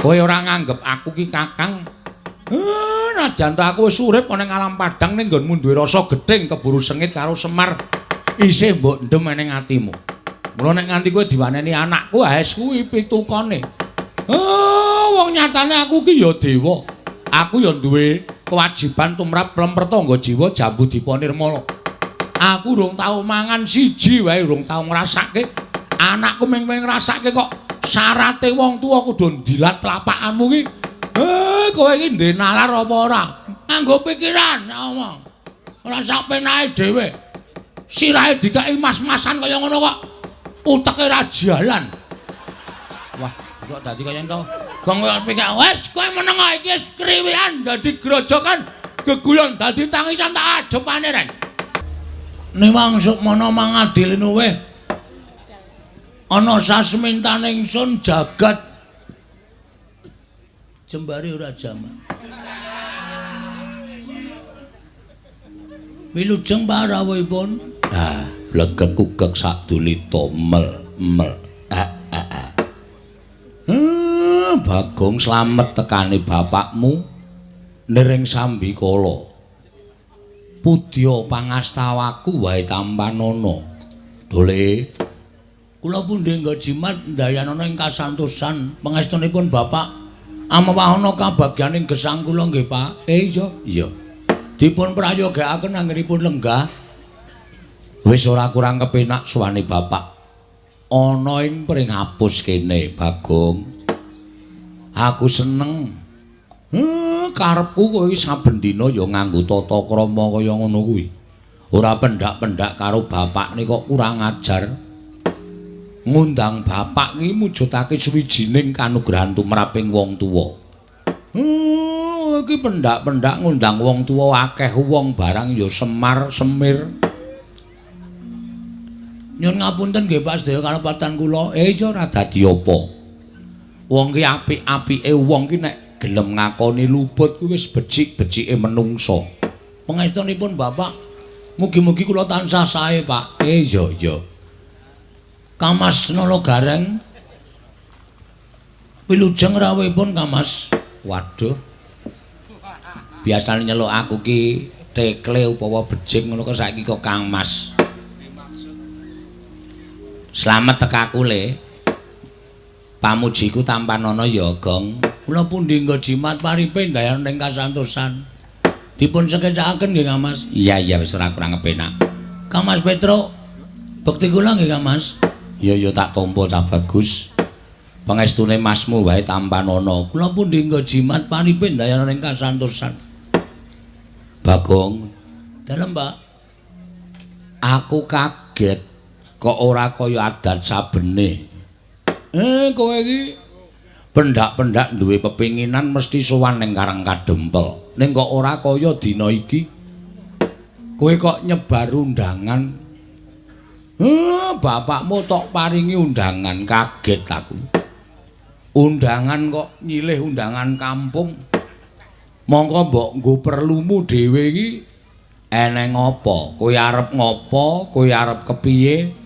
Kowe ora nganggep aku ki kakang. Najan ta aku wis urip ana ing alam padhang ning nggonmu duwe rasa gething keburu sengit karo Semar isih mbok ndem ning atimu. Mula nek nganti kowe diwaneni anakku aes kuwi pitukane. Wong nyatane aku ki ya dewa. Aku ya duwe kewajiban tumrap lemper tangga jiwa Jambu Dipa Nirmala. Aku urung tau mangan siji wae urung tau ngrasake. Anakku mung ngrasake kok syarate wong tuwa kudu ndilat tlapakanmu ki. Kowe iki ndek nalar apa ora? Nganggo pikiran omong. Ora sak penake dhewe. Sirahe dikeki mas-masan kaya ngono kok uteke ra jalan. Wah, kok dadi kaya ento. Gong kaya pikir wis kowe meneng iki wis kriwikan dadi grojokan geguyon dadi tangisan tak adepane reng. Niwang sukmana mangadil luweh. Ana sasmintane ingsun jagat jembare ora jamak. Wilujeng parawuhipun. Ah, blegek kugek sadulita mel mel. Ah ah ah. Bagong slamet tekane bapakmu niring sambikala. Pudya pangastawaku wae tampanana. Dole kula pundi nggo jimat ndayanana ing kasantosan pangestunipun bapak amewahana kabagyaning gesang kula nggih Pak. Iya, iya. Dipun prayogakaken anggenipun lenggah. Wis ora kurang kepenak suwane bapak. Ana ing pringapus kene, Bagong. Aku seneng. Karepku kowe saben dina ya nganggo tata krama kaya ngono kuwi. Ora pendak-pendak karo bapakne kok kurang ajar. Ngundang bapak ki mujudake suwijining kanugrahan tumraping wong tuwa. Iki pendak-pendak ngundang wong tuwa akeh wong barang ya Semar Semir. Nyun ngapunten nggih Pak sedaya kalepatan kula. Iya ora dadi apa. Wong ki apik-apike wong ki nek gelem ngakoni luput kuwi wis becik-becike menungsa. Pangestunipun bapak mugi-mugi kula tansah sae Pak. Iya iya. Kamas Nala Gareng wilujeng rawuhipun Kamas. Waduh. Biasane nyeluk aku ki tekle utawa bejing ngono kok saiki kok Kang Mas. Slamet tekaku le. Pamujiku tampanana ya, Gong. Kula pundi nggo jimat paripe ndayan ing kasantosan. Dipun sekecakaken nggih Kang Mas. Iya iya wis ora kurang kepenak. Kang Mas Petruk, bekti kula nggih Kang Mas. Iya ya tak tampa cah bagus. Pangestune masmu wae tampanana. Kula pundi nggo jimat paripe ndayan ing kasantosan. Bagong, dalem Pak. Aku kaget kok ora kaya adat sabene. Kowe iki pendak-pendak duwe pepinginan mesti sowan ning Karang Kadempel. Ning kok ora kaya dina iki. Kowe kok nyebar undangan. Bapakmu tok paringi undangan, kaget aku. Undangan kok nyilih undangan kampung. Mongko mbok nggo perlumu dhewe iki eneng apa? Kowe arep ngopo? Kowe arep kepiye?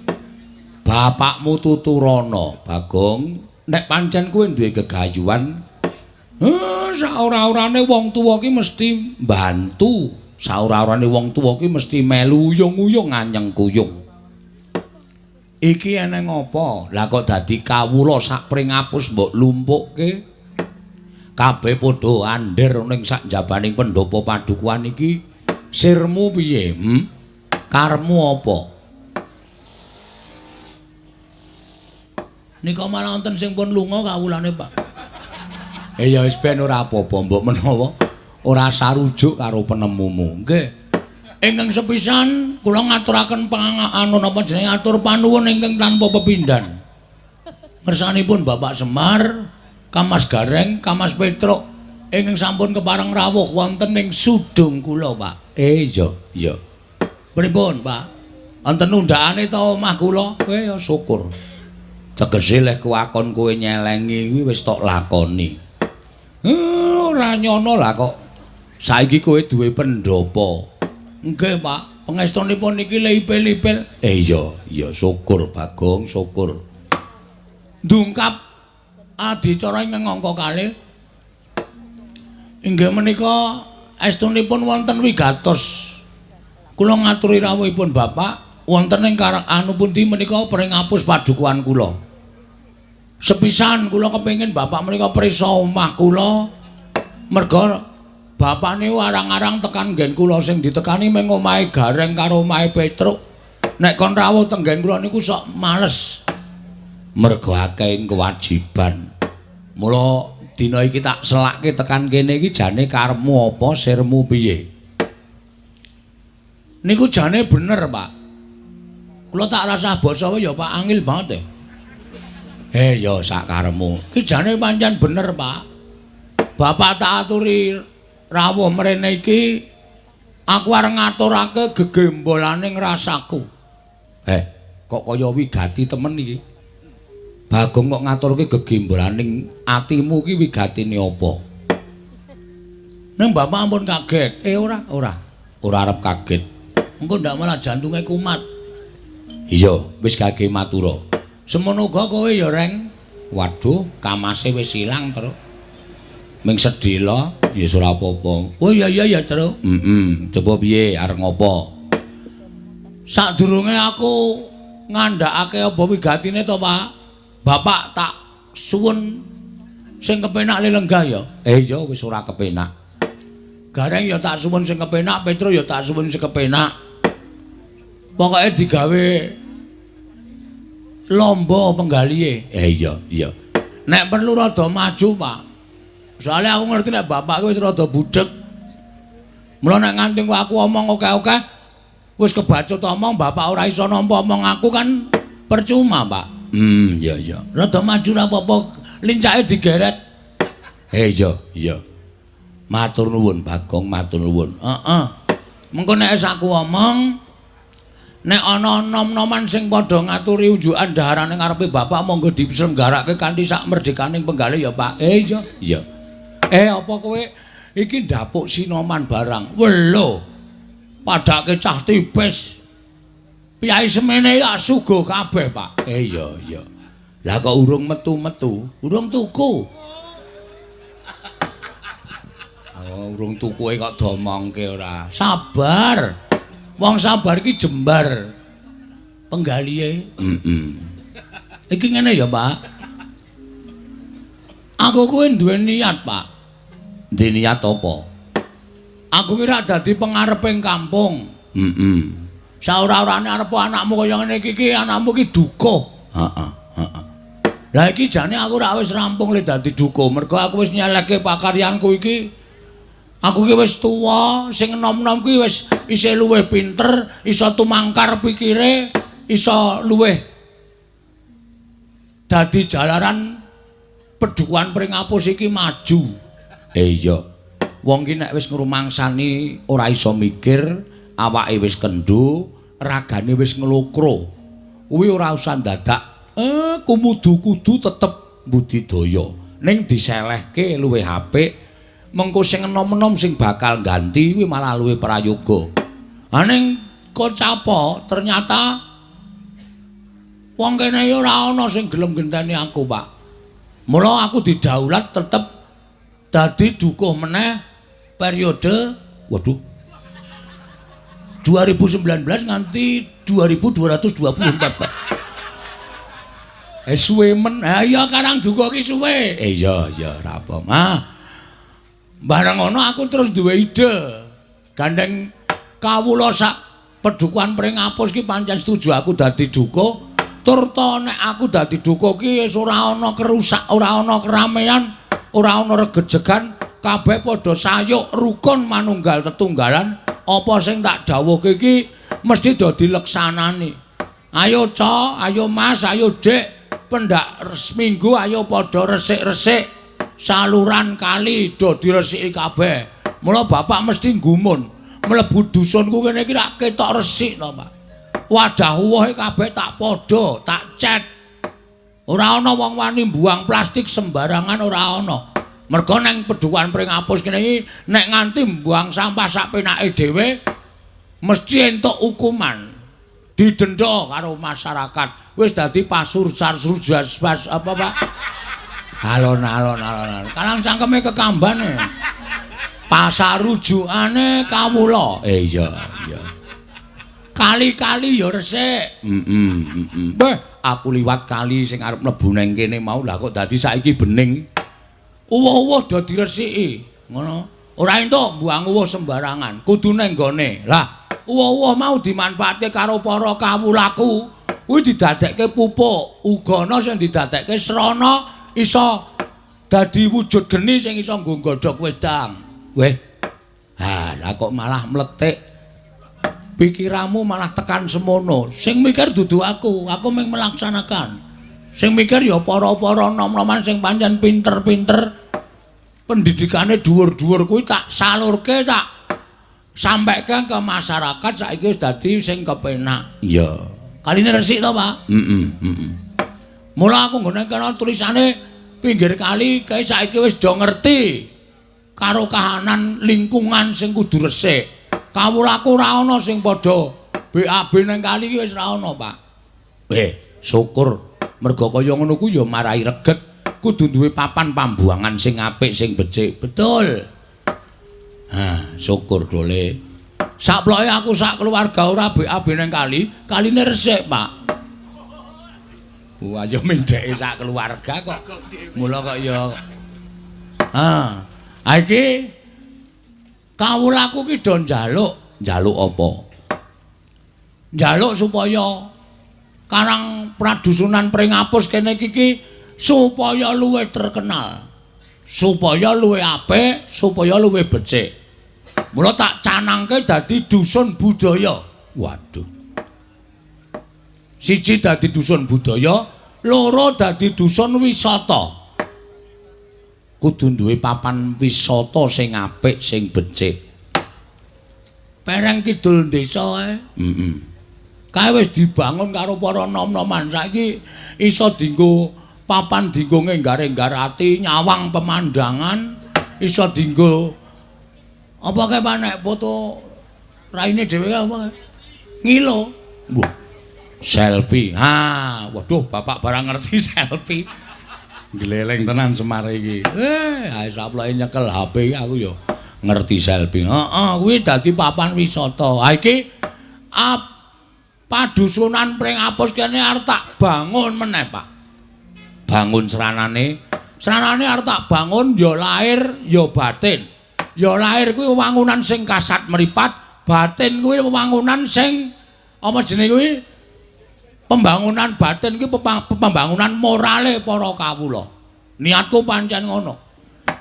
Bapakmu tuturana, Bagong. Nek pancen kowe duwe gegayuhan, saora-orane wong tuwa ki mesti mbantu. Saora-orane wong tuwa ki mesti melu uyung-uyung anyeng kuyung. Iki eneng apa? Lah kok dadi kawula sak pringapus mbok lumpukke? Kabeh padha andher ning sak njabaning pendopo padukuhan iki. Sirmu piye? Karepmu apa? Nika malah wonten sing pun lunga kawulane, Pak. Ya wis ben ora apa-apa mbok menawa ora sarujuk karo penemumu. Nggih. Ingkang sepisan kula ngaturaken panganu napa jenenge atur panuwun ingkang tanpa pepindhan. Ngersanipun Bapak Semar, Kamas Gareng, Kamas Petruk ingkang sampun kepareng rawuh wonten ing sudung kula, Pak. Iya, iya. Pripun, Pak? Wonten undhakane ta omah kula? Ya syukur. Tegese leh kuwakon kowe nyelengi kuwi wis tok lakoni. Ora nyono lah kok. Saiki kowe duwe pendopo. Nggih, Pak. Pangestunipun niki lipil-lipil. Iya, iya syukur Bagong, syukur. Ndungkap Adicara ingkang angka kalih inggih menika estunipun wonten wigatos. Kula ngaturi rawuhipun Bapak wonten ing anu pundi menika Pringapus padukuhan kula. Sepisan kula kepengin Bapak menika prisa omah kula merga bapak niku arang-arang tekan nggen kula sing ditekani mung omahe Gareng karo omahe Petruk. Nek kon rawuh teng nggen kula niku sok males. Mergo akeh kewajiban. Mula dina iki tak selake tekan kene iki jane karepmu apa, sirmu piye? Niku jane bener, Pak. Kula tak rasah basa ya Pak, angil banget. Ya sak karepmu. Iki jane pancen bener, Pak. Bapak tak aturi rawuh mrene iki aku arep ngaturake gegembolaning rasaku. Kok kaya wigati temen iki? Bagong kok ngaturke gegembolaning atimu iki wigatine apa? Ning bapak ampun kaget. Ora, ora. Ora arep kaget. Engko ndak malah jantunge kumat. Iya, wis gage matura. Semono uga kowe ya, Reng. Waduh, kamase wis ilang, Tru. Ming sedhela, ya ora apa-apa. Oh iya iya ya, Tru. Heeh, coba piye arep ngopo? Sadurunge aku ngandhakake apa wigatine to, Pak? Bapak tak suwun sing kepenak lenggah ya. Iya wis ora kepenak. Gareng ya tak suwun sing kepenak, Petro ya tak suwun sing kepenak. Pokoke digawe lomba penggalihe. Iya, iya. Nek perlu rada maju, Pak. Soale aku ngerti nek bapak wis rada budheg. Mula nek nganti aku omong oke-oke wis kebacut omong bapak ora iso nampa omong aku kan percuma, Pak. Iya iya. Rada maju ora apa-apa, lincake digeret. Iya, iya. Matur nuwun Bagong, matur nuwun. Heeh. Mengko nek wis aku omong, nek ana nom-noman sing padha ngaturi unjukan daharane ngarepe bapak monggo diselenggarake kanthi sak merdekaning penggalih ya, Pak. Iya, iya. Apa kowe iki ndapuk sinoman barang? Welo. Padake cah tipis. Piyai semene ya suguh kabeh, Pak. Iya, iya. Lah kok urung metu-metu? Urung tuku. Oh, urung tukuke kok domongke ora. Sabar. Wong sabar iki jembar penggalihe. Heeh. Iki ngene ya, Pak. Aku kuwi duwe niat, Pak. Duwe niat apa? Aku ki rak dadi pengareping kampung. Heeh. Saora-orane arep anakmu kaya ngene iki iki anakmu ki dukuh. Heeh, heeh. Lah iki jane aku rak wis rampung le dadi dukuh, mergo aku wis nyelehke pakaryanku iki. Aku ki wis tuwa, sing enom-enom ki wis isih luwih pinter, iso tumangkar pikire, iso luwih dadi jalaran pedukuhan Pringapus iki maju. Iya. Wong ki nek wis ngrumangsani ora iso mikir, awake wis kendho, ragane wis nglokro. Kuwi ora usah dadak kumudu kudu tetep budidaya. Ning diselehke luwih apik. Mengko sing enom-enom sing bakal ganti kuwi malah luwih prayoga. Ha ning kocapa ternyata wong kene ora ana sing gelem genteni aku, Pak. Mula aku didaulat tetep dadi dukuh meneh periode waduh 2019 nganti 2224, Pak. Suwe men. Ha iya karang dukuh ki suwe. Iya iya ora apa. Ah. Bareng ngono aku terus duwe ide. Gandeng kawula sak pedukuhan Pringapus ki pancen setuju aku dadi dukuh. Tur to nek aku dadi dukuh ki wis ora ana kerusak, ora ana keramaian, ora ana regejegan, kabeh padha sayuk rukun manunggal tetunggalan. Apa sing tak dawuhke iki mesti do dileksanani. Ayo Ca, ayo Mas, ayo Dik, pendak seminggu ayo padha resik-resik. Saluran kali do diresiki kabeh. Mula bapak mesti gumun. Mlebu dusunku kene iki rak ketok resik to, Pak. Wadah uwohe kabeh tak padha, tak cet. Ora ana wong wani mbuang plastik sembarangan ora ana. Mergo nang pedukuhan Pringapus kene iki nek nganti mbuang sampah sak penake dhewe mesti entuk hukuman. Didenda karo masyarakat. Wis dadi pasur sar surjas pas apa, Pak? Alon-alon alon-alon. Kalang cangkeme kekambane. Pasarujukane kawula. Iya, iya. Kali-kali ya resik. Heeh, heeh. Beh, aku liwat kali sing arep mlebu nang kene mau lah kok dadi saiki bening. Uwuh-uwuh do diresiki. Ngono. Ora entuk mbuang uwuh sembarangan, kudu nang nggone. Lah, uwuh-uwuh mau dimanfaatke karo para kawulaku. Kuwi didadekke pupuk, uga ana sing didadekke srana iso dadi wujud geni sing iso nggo nggodhog wedang. Weh. Ha, lah kok malah mletik. Pikiranmu malah tekan semono. Sing mikir dudu aku, aku mung melaksanakan. Sing mikir ya para-para nom-noman sing pancen pinter-pinter. Pendidikane dhuwur-dhuwur kuwi tak salurke, tak sampaikan ke masyarakat saiki wis dadi sing kepenak. Iya. Kaline resik to, Pak? Heeh, heeh. Mula aku nggone kono tulisane pinggir kali kae saiki wis do ngerti karo kahanan lingkungan sing kudu resik. Kawulaku ora ana sing padha BAB nang kali iki wis ora ana, Pak. Syukur. Mergo kaya ngono ku ya marai reget. Kudu duwe papan pambuangan sing apik sing becik. Betul. Ha, syukur dole. Saploke aku sak keluarga ora BAB nang kali, kaline resik, Pak. Wah, ya mendheke sak keluarga kok. Mula kok ya. Ha, iki kawulaku ki do njaluk, njaluk apa? Njaluk supaya Karang Pradusunan Pringapus kene iki supaya luwih terkenal, supaya luwih apik, supaya luwih becik. Mula tak canangke dadi dusun budaya. Waduh. Siji dadi dusun budaya, loro dadi dusun wisata. Kudu duwe papan wisata sing apik, sing becik. Pereng kidul desa ae. Heeh. Kae wis dibangun karo para nom-noman saiki iso dienggo papan dienggo ngenggar-enggar ati, nyawang pemandangan, iso dienggo apa kae Pak nek foto raine dhewe apa kae? Ngilo. Wah. Selfie. Ha, waduh bapak barang ngerti selfie. Gleleng tenan Semar iki. Ae saploke nyekel HP aku ya ngerti selfie. Heeh, kuwi dadi papan wisata. Ha iki padusunan Pringapus kene arep tak bangun meneh, Pak. Bangun sranane. Sranane arep tak bangun ya lahir ya batin. Ya lahir kuwi wangunan sing kasat mripat, batin kuwi wangunan sing apa jenenge kuwi? Pembangunan batin kuwi pembangunan morale para kawula. Niatku pancen ngono.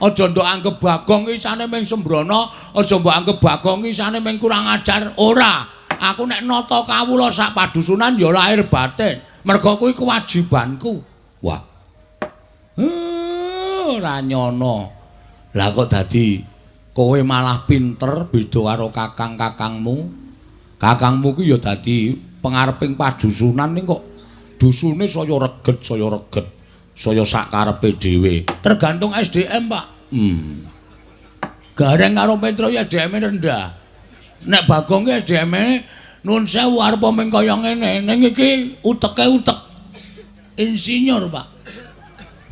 Aja ndok anggep Bagong isane mung sembrono, aja mbok anggep Bagong isane mung kurang ajar. Ora. Aku nek nata kawula sak padusunan ya lahir batin. Merga kuwi kewajibanku. Wah. Ora nyono. Lah kok dadi kowe malah pinter beda karo kakang-kakangmu. Kakangmu ki ya dadi pengareping padusunan ning kok dusune saya reget, saya reget. Saya sak karepe dhewe. Tergantung SDM, Pak. Gareng karo Petro ya SDM-e rendah. Nek Bagong ki SDM-e nuwun sewu arep mung kaya ngene, ning iki uteke utek insinyur, Pak.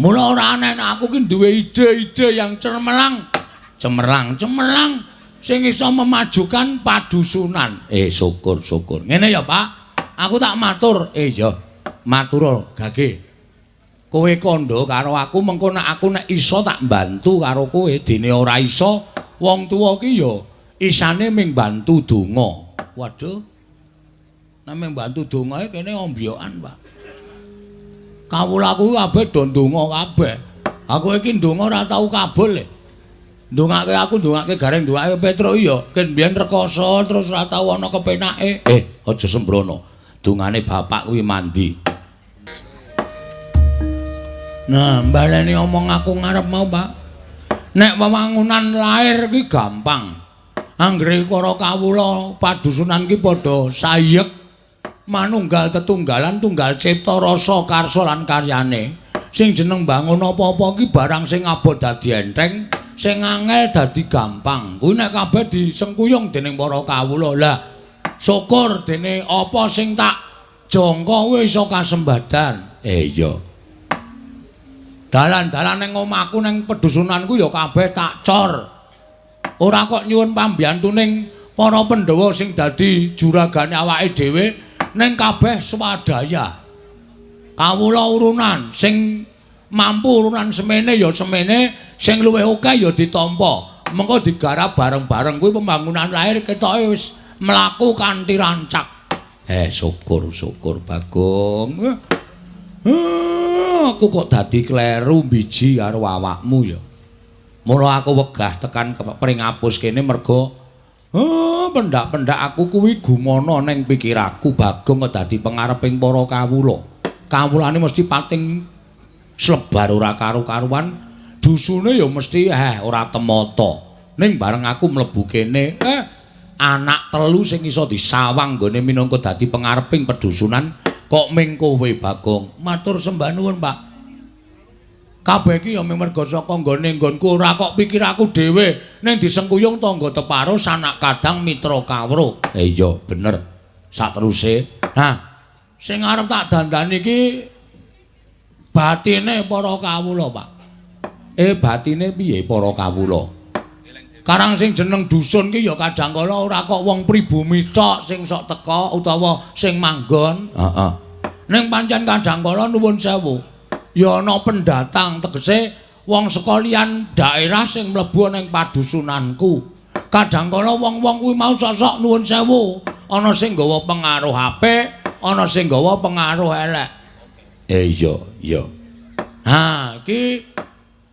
Mula ora aneh nek aku ki duwe ide-ide yang cemerlang, cemerlang, cemerlang sing iso memajukan padusunan. Syukur, syukur. Ngene ya, Pak. Aku tak matur. Iya. Matur gage. Kowe kandha karo aku mengko nek aku nek iso tak bantu karo kowe, dene ora iso wong tuwa ki ya isane ming bantu donga. Waduh. Nek ming bantu donga kene ombyokan, Pak. Kawulaku kabeh do ndonga kabeh. Aku iki ndonga ora tau kabul. Ndongake aku ndongake Gareng ndongake Petro ya ken biyen rekoso terus ora tau ana kepenake. Aja sembrono. Dongane bapak kuwi mandi. Nah, baleni omong aku ngarep mau, Pak. Nek wewangunan lahir kuwi gampang. Anggere para kawula padusunan ki padha sayek manunggal tetunggalan tunggal cipta rasa karsa lan karyane. Sing jeneng bangun apa-apa ki barang sing abot dadi enteng, sing angel dadi gampang. Kuwi nek kabeh disengkuyung dening para kawula. Lah, syukur dene apa sing tak jangka kuwi iso kasembadan. Iya. Dalan-dalan ning omahku ning pedusunanku ya kabeh tak cor. Ora kok nyuwun pambiyantu ning para Pandhawa sing dadi juragane awake dhewe, ning kabeh swadaya. Kawula urunan sing mampu urunan semene ya semene, sing luwih akeh ya ditampa. Mengko digarap bareng-bareng kuwi pembangunan lahir ketoke wis mlaku kanthi rancak. Syukur-syukur Bagong. Aku kok dadi kleru mbiji karo awakmu ya. Mula aku wegah tekan Pringapus kene merga pendak-pendak aku kuwi gumana ning pikiraku Bagong kok dadi pengareping para kawula. Kawulane mesti pating slebar ora karu-karuan. Dusune ya mesti ora temata. Ning bareng aku mlebu kene, anak telu sing iso disawang nggone minangka dadi pengareping pedusunan kok ming kowe Bagong. Matur sembah nuwun, Pak. Kabeh iki ya mung merga saka nggone nggonku ora kok pikiraku dhewe, ning disengkuyung tangga teparo sanak kadang mitra kawruh. Iya bener. Sateruse, nah sing arep tak dandani iki batine para kawula, Pak. Batine piye para kawula? Karang sing jeneng dusun ki ya kadang kala ora kok wong pribumi tok sing sok teka utawa sing manggon. Heeh. Ning pancen kadang kala nuwun sewu, ya ana pendatang tegese wong sekalian daerah sing mlebu ning padusunanku. Kadang kala wong-wong kuwi mau sosok nuwun sewu, ana sing nggawa pengaruh apik, ana sing nggawa pengaruh elek. Iya, iya. Ha, iki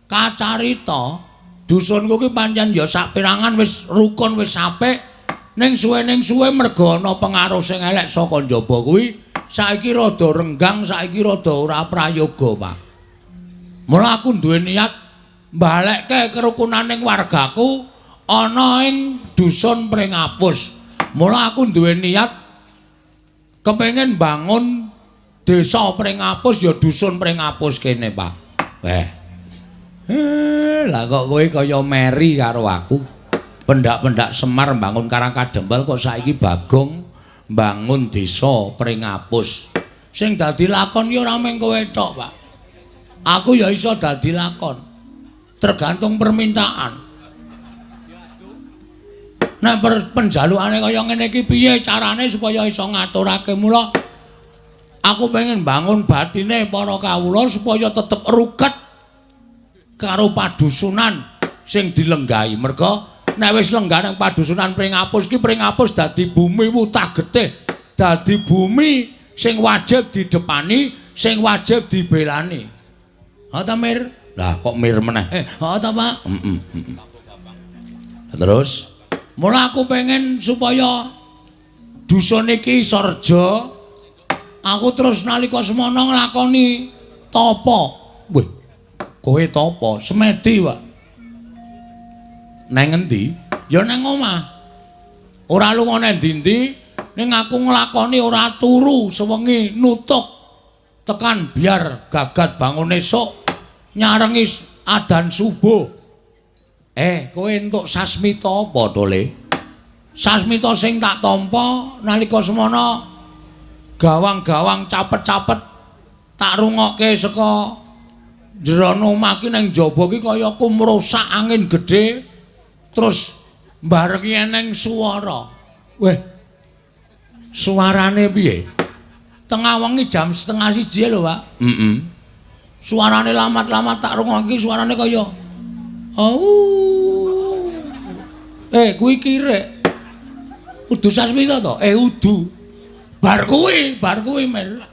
kacarita dusunku ki pancen ya saperangan wis rukun wis apik, ning suwe merga ana pengaruh sing elek saka njaba kuwi saiki rada renggang, saiki rada ora prayoga, Pak. Mula aku duwe niat mbalekke kerukunaning wargaku ana ing dusun Pringapus. Mula aku duwe niat kepengin bangun desa Pringapus ya dusun Pringapus kene, Pak. Lah kok kowe kaya meri karo aku. Pendak-pendak Semar mbangun Karang Kadempel kok saiki Bagong mbangun desa Pringapus. Sing dadi lakon ya ora mung kowe tok, Pak. Aku ya iso dadi lakon. Tergantung permintaan. Nek penjalukane kaya ngene iki piye carane supaya iso ngaturake? Mula aku pengen bangun batine para kawula supaya tetep ruket karo padusunan sing dilenggahi. Merga nek wis lenggah nang padusunan Pringapus ki, Pringapus dadi bumi wutah getih, dadi bumi sing wajib didepani, sing wajib dibelani. Ha ta, Mir? Lah kok Mir meneh? Ha ta, Pak? Heeh. Terus mula aku pengen supaya dusun iki iso reja. Aku terus nalika semono nglakoni tapa. Wih. Kowe tapa? Semedi, Pak. Neng endi? Ya neng omah. Ora lunga nang ndi-ndi, ning aku nglakoni ora turu sewengi nutuk tekan biar gagat bangun esuk nyarengi adan subuh. Kowe entuk sasmita apa to, Le? Sasmita sing tak tampa nalika semono gawang-gawang capet-capet tak rungokke saka jerone omah ki nang njaba ki kaya kumrusak angin gedhe terus barengi eneng swara. Weh. Suarane piye? Tengah wengi jam 12.30 lho, Pak. Heeh. Suarane lamat-lamat tak rungokke suarane kaya au. Kuwi kirek. Udu sasmita to? Udu. Bar kuwi Mir.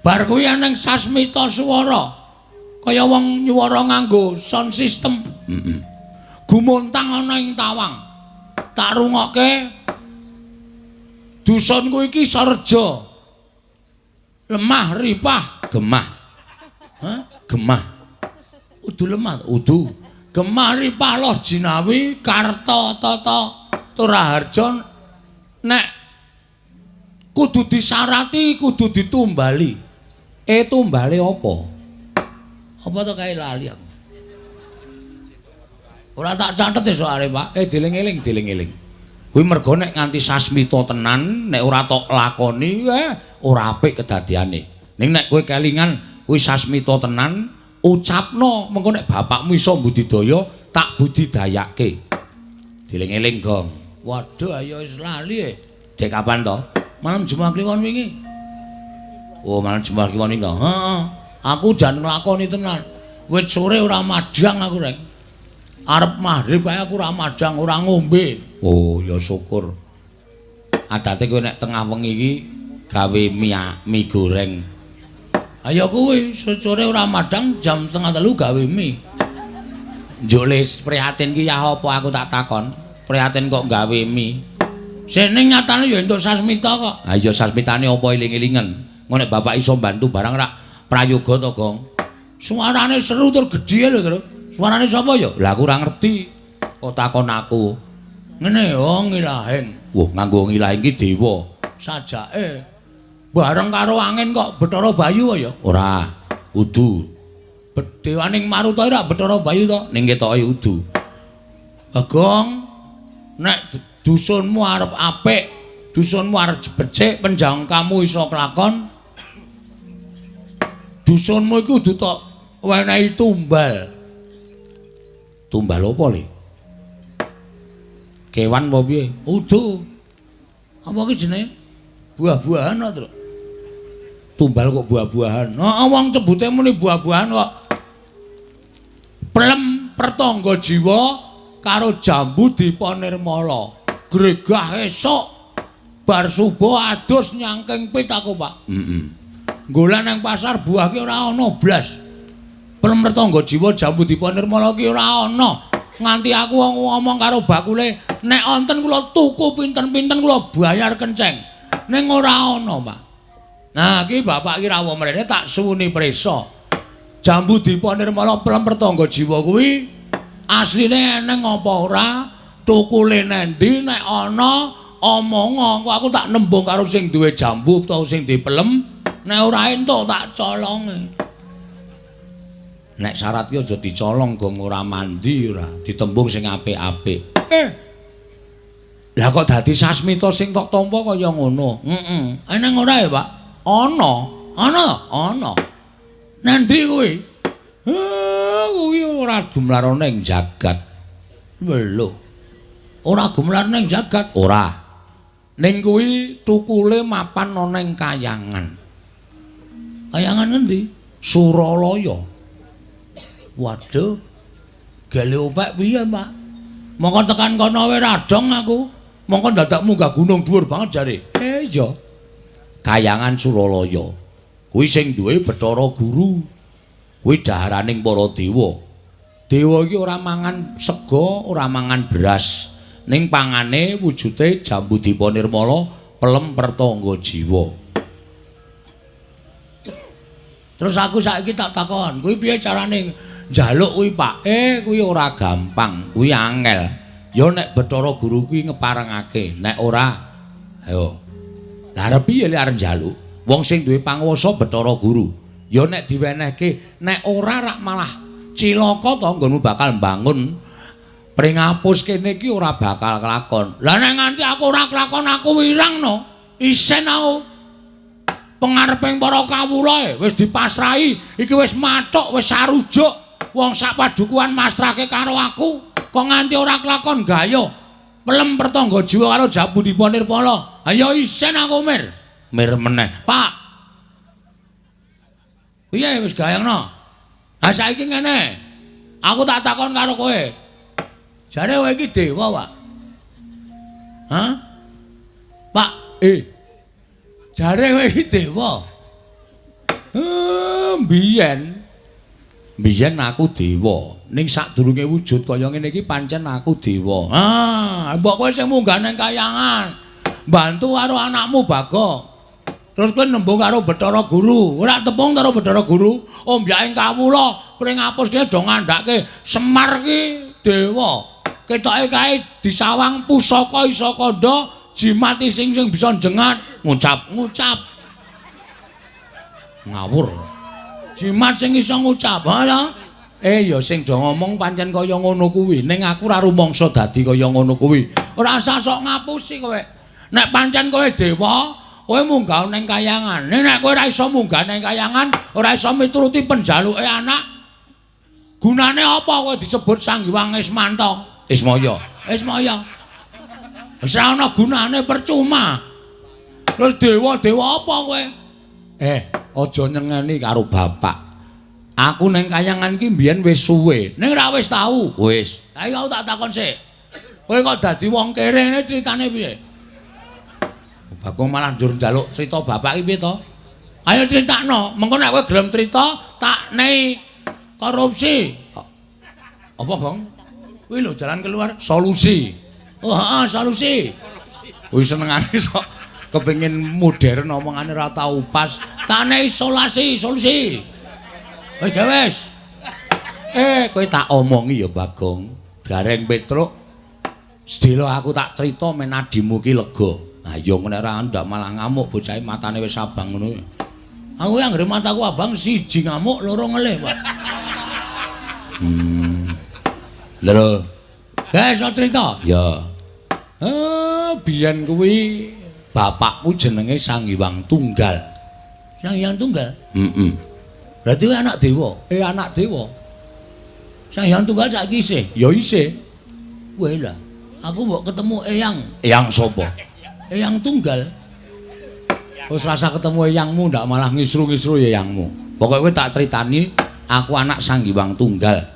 Bar kuwi eneng sasmita swara. Kaya wong nyuwara nganggo sound system. Heeh. Gumontang ana ing tawang. Tak rungokke dusunku iki sarja. Lemah ripah gemah. Hah? Gemah. Udu lemah, udu. Gemah ripah loh jinawi karta tata Turaharja nek kudu disarati, kudu ditumbali. Tumbale apa? Apa to kae lali aku. Ora tak catet soalé, Pak. Dieling-eling, dieling-eling. Kuwi mergo nek nganti sasmita tenan, nek ora tok lakoni, ora apik kedadiane. Ning nek kowe kelingan kuwi sasmita tenan, Ucapno mengko nek bapakmu iso mbudidaya, tak budidayake. Dieling-eling, Gong. Waduh, ayo wis lali e. Dek kapan to? Malam Jumat Kliwon wingi. Oh, malam Jumat Kliwon wingi to. Heeh. Aku jan nglakoni tenan. Wit sore ora madhang aku, Rek. Arep maghrib ae aku ora madhang, ora ngombe. Oh, ya syukur. Adate kowe nek tengah wengi iki gawe mie goreng. Ayo kuwi sore ora madhang jam 2:30 gawe mie. Njuk les prihatin ki ya apa aku tak takon. Prihatin kok gawe mie. Sene nyatane ya entuk sasmita kok. Ha iya sasmitane apa eling-elingen. Engko nek bapak iso bantu barang rak prayoga to, Gong. Suarane seru tur gedhe lho, Tru. Suarane sapa ya? Lah aku ora ngerti. Kok takon aku. Ngene yo ngilahing. Wah, nganggo ngilahing ki dewa. Sajake bareng karo angin kok Bathara Bayu ya? Ora, udu. Dewaning Maruta ora Bathara Bayu to? Ning ketoke udu. Bagong, nek dusunmu arep apik, dusunmu arep becik, penjangkamu iso kelakon. Dusunmu iku kudu tok wenehi tumbal. Tumbal apa le? Kewan apa piye? Udu. Apa ki jenenge? Buah-buahan kok, Truk. Tumbal kok buah-buahan. Heeh, wong cebute muni buah-buahan kok. Plem pertangga jiwa karo jambu dipa nirmala. Gregah esuk bar subuh adus nyangking pit aku, Pak. Heeh. Golek nang pasar buah ki ora ana blas. Plem pertangga jiwa jambu dipa nirmala ki ora ana. Nganti aku ngomong karo bakule, nek wonten kula tuku pinten-pinten kula bayar kenceng. Ning ora ana, Pak. Nah, iki bapak ki rawuh mrene tak suwuni prisa. Jambu dipa nirmala plem pertangga jiwa kuwi asline eneng apa ora? Tukule nendi nek ana omonga engko aku tak nembung karo sing duwe jambu utawa sing duwe pelem, nek ora entuk tak colonge. Nek syarat ki aja dicolong gong ora mandi ora, ditembung sing apik-apik. Lah kok dadi sasmita sing tok tampa kaya ngono? Heeh. Eneng ora ya, Pak? Ana. Ana? Ana. Nandi kuwi? Kuwi ora gumlar ana ing jagat. Lho. Ora gumlar ning jagat? Ora. Ning kuwi tukule mapan ana ing kayangan. Kayangan ngendi? Suralaya. Waduh. Gele opek piye, Pak? Mongko tekan kono wae radong aku. Mongko dadak munggah gunung dhuwur banget jare. Iya. Kayangan Suralaya. Kuwi sing duwe Bathara Guru. Kuwi daharaning para dewa. Dewa iki ora mangan sega, ora mangan beras. Ning pangane wujude jambu dipa nirmala, pelem pertangga jiwa. Terus aku saiki tak takon, kuwi piye carane njaluk kuwi, Pak? Kuwi ora gampang, kuwi angel. Ya nek Bathara Guru kuwi ngeparengake, nek ora ayo. Lah arep piye lek arep njaluk? Wong sing duwe panguwasa Bathara Guru. Ya nek diwenehke, nek ora rak malah cilaka to nggonmu bakal mbangun pringapus kene iki ora bakal kelakon. Lah nek nganti aku ora kelakon aku wirang no. Isen aku. Pengareping para kawula wis dipasrahi, iki wis mathuk, wis sarujuk. Wong sak padukuhan masrahke karo aku, kok nganti ora kelakon gaya. Pelem pertangga jiwa karo jambu dipa nirmala. Ayo isen aku mir. Mir meneh. Pak. Piye wis gayangno? Ha saiki ngene. Aku tak takon karo kowe. Jare kowe iki dewa, Pak. Hah? Pak, Jare kowe iki dewa. Biyen. Biyen aku dewa. Ning sadurunge wujud kaya ngene iki pancen aku dewa. Ah, mbok kowe sing munggah nang kayangan. Bantu karo anakmu Bagong. Terus kowe nembung karo Bathara Guru. Ora tepung karo Bathara Guru, ombyaking kawula pring apus ki do ngandhake Semar ki dewa. Ketoke kae disawang pusaka isa kandha jimat sing sing bisa njengat, ngucap-ngucap. Ngawur. Jimat sing iso ngucap, ha? Ya sing do ngomong pancen kaya ngono kuwi. Ning aku ora rumangsa dadi kaya ngono kuwi. Ora usah sok ngapusi kowe. Nek pancen kowe dewa, kowe munggah ning kayangan. Nek kowe ora iso munggah ning kayangan, ora iso mituruti penjaluke anak, Gunane apa kowe disebut Sang Hyang Ismanta? Ismaya. Ismaya. Wis ora ana gunane, percuma. Terus dewa-dewa apa kowe? Aja nyengeni karo bapak. Aku ning kayangan ki mbiyen wis suwe. Ning ra wis tau. Wis. Saiki aku tak takon sik. Kowe kok dadi wong kere ngene critane piye? Bagong malah njur njaluk crita bapak ki piye to? Ayo critakno. Mengko nek kowe gelem crita tak nei korupsi. Apa, Gong? Kuwi lho jalan keluar solusi. Oh, heeh, solusi. Kuwi senengane sok kepengin modern omongane ora tau pas. Tak nei isolasi, solusi. Wis wis. Kowe tak omongi ya, Bagong. Gareng Petruk. Sedelo aku tak crita men adimu ki lega. Ha iya nek ora ndak malah ngamuk bocahe matane wis abang ngono. Aku anggere mataku abang siji ngamuk, loro ngelih, Pak. Lho. Guys, iso crita? Ya. Biyen kuwi bapakku jenenge Sang Hyang Tunggal. Sang Hyang Tunggal? Heeh. Berarti kowe anak dewa? Anak dewa. Sang Hyang Tunggal saiki isih? Ya isih. Kowe lah. Aku mbok ketemu Eyang. Eyang sapa? Eyang Tunggal. Wis rasa ketemu eyangmu ndak malah ngisru-ngisru ya eyangmu. Pokoke kowe tak critani, aku anak Sang Hyang Tunggal.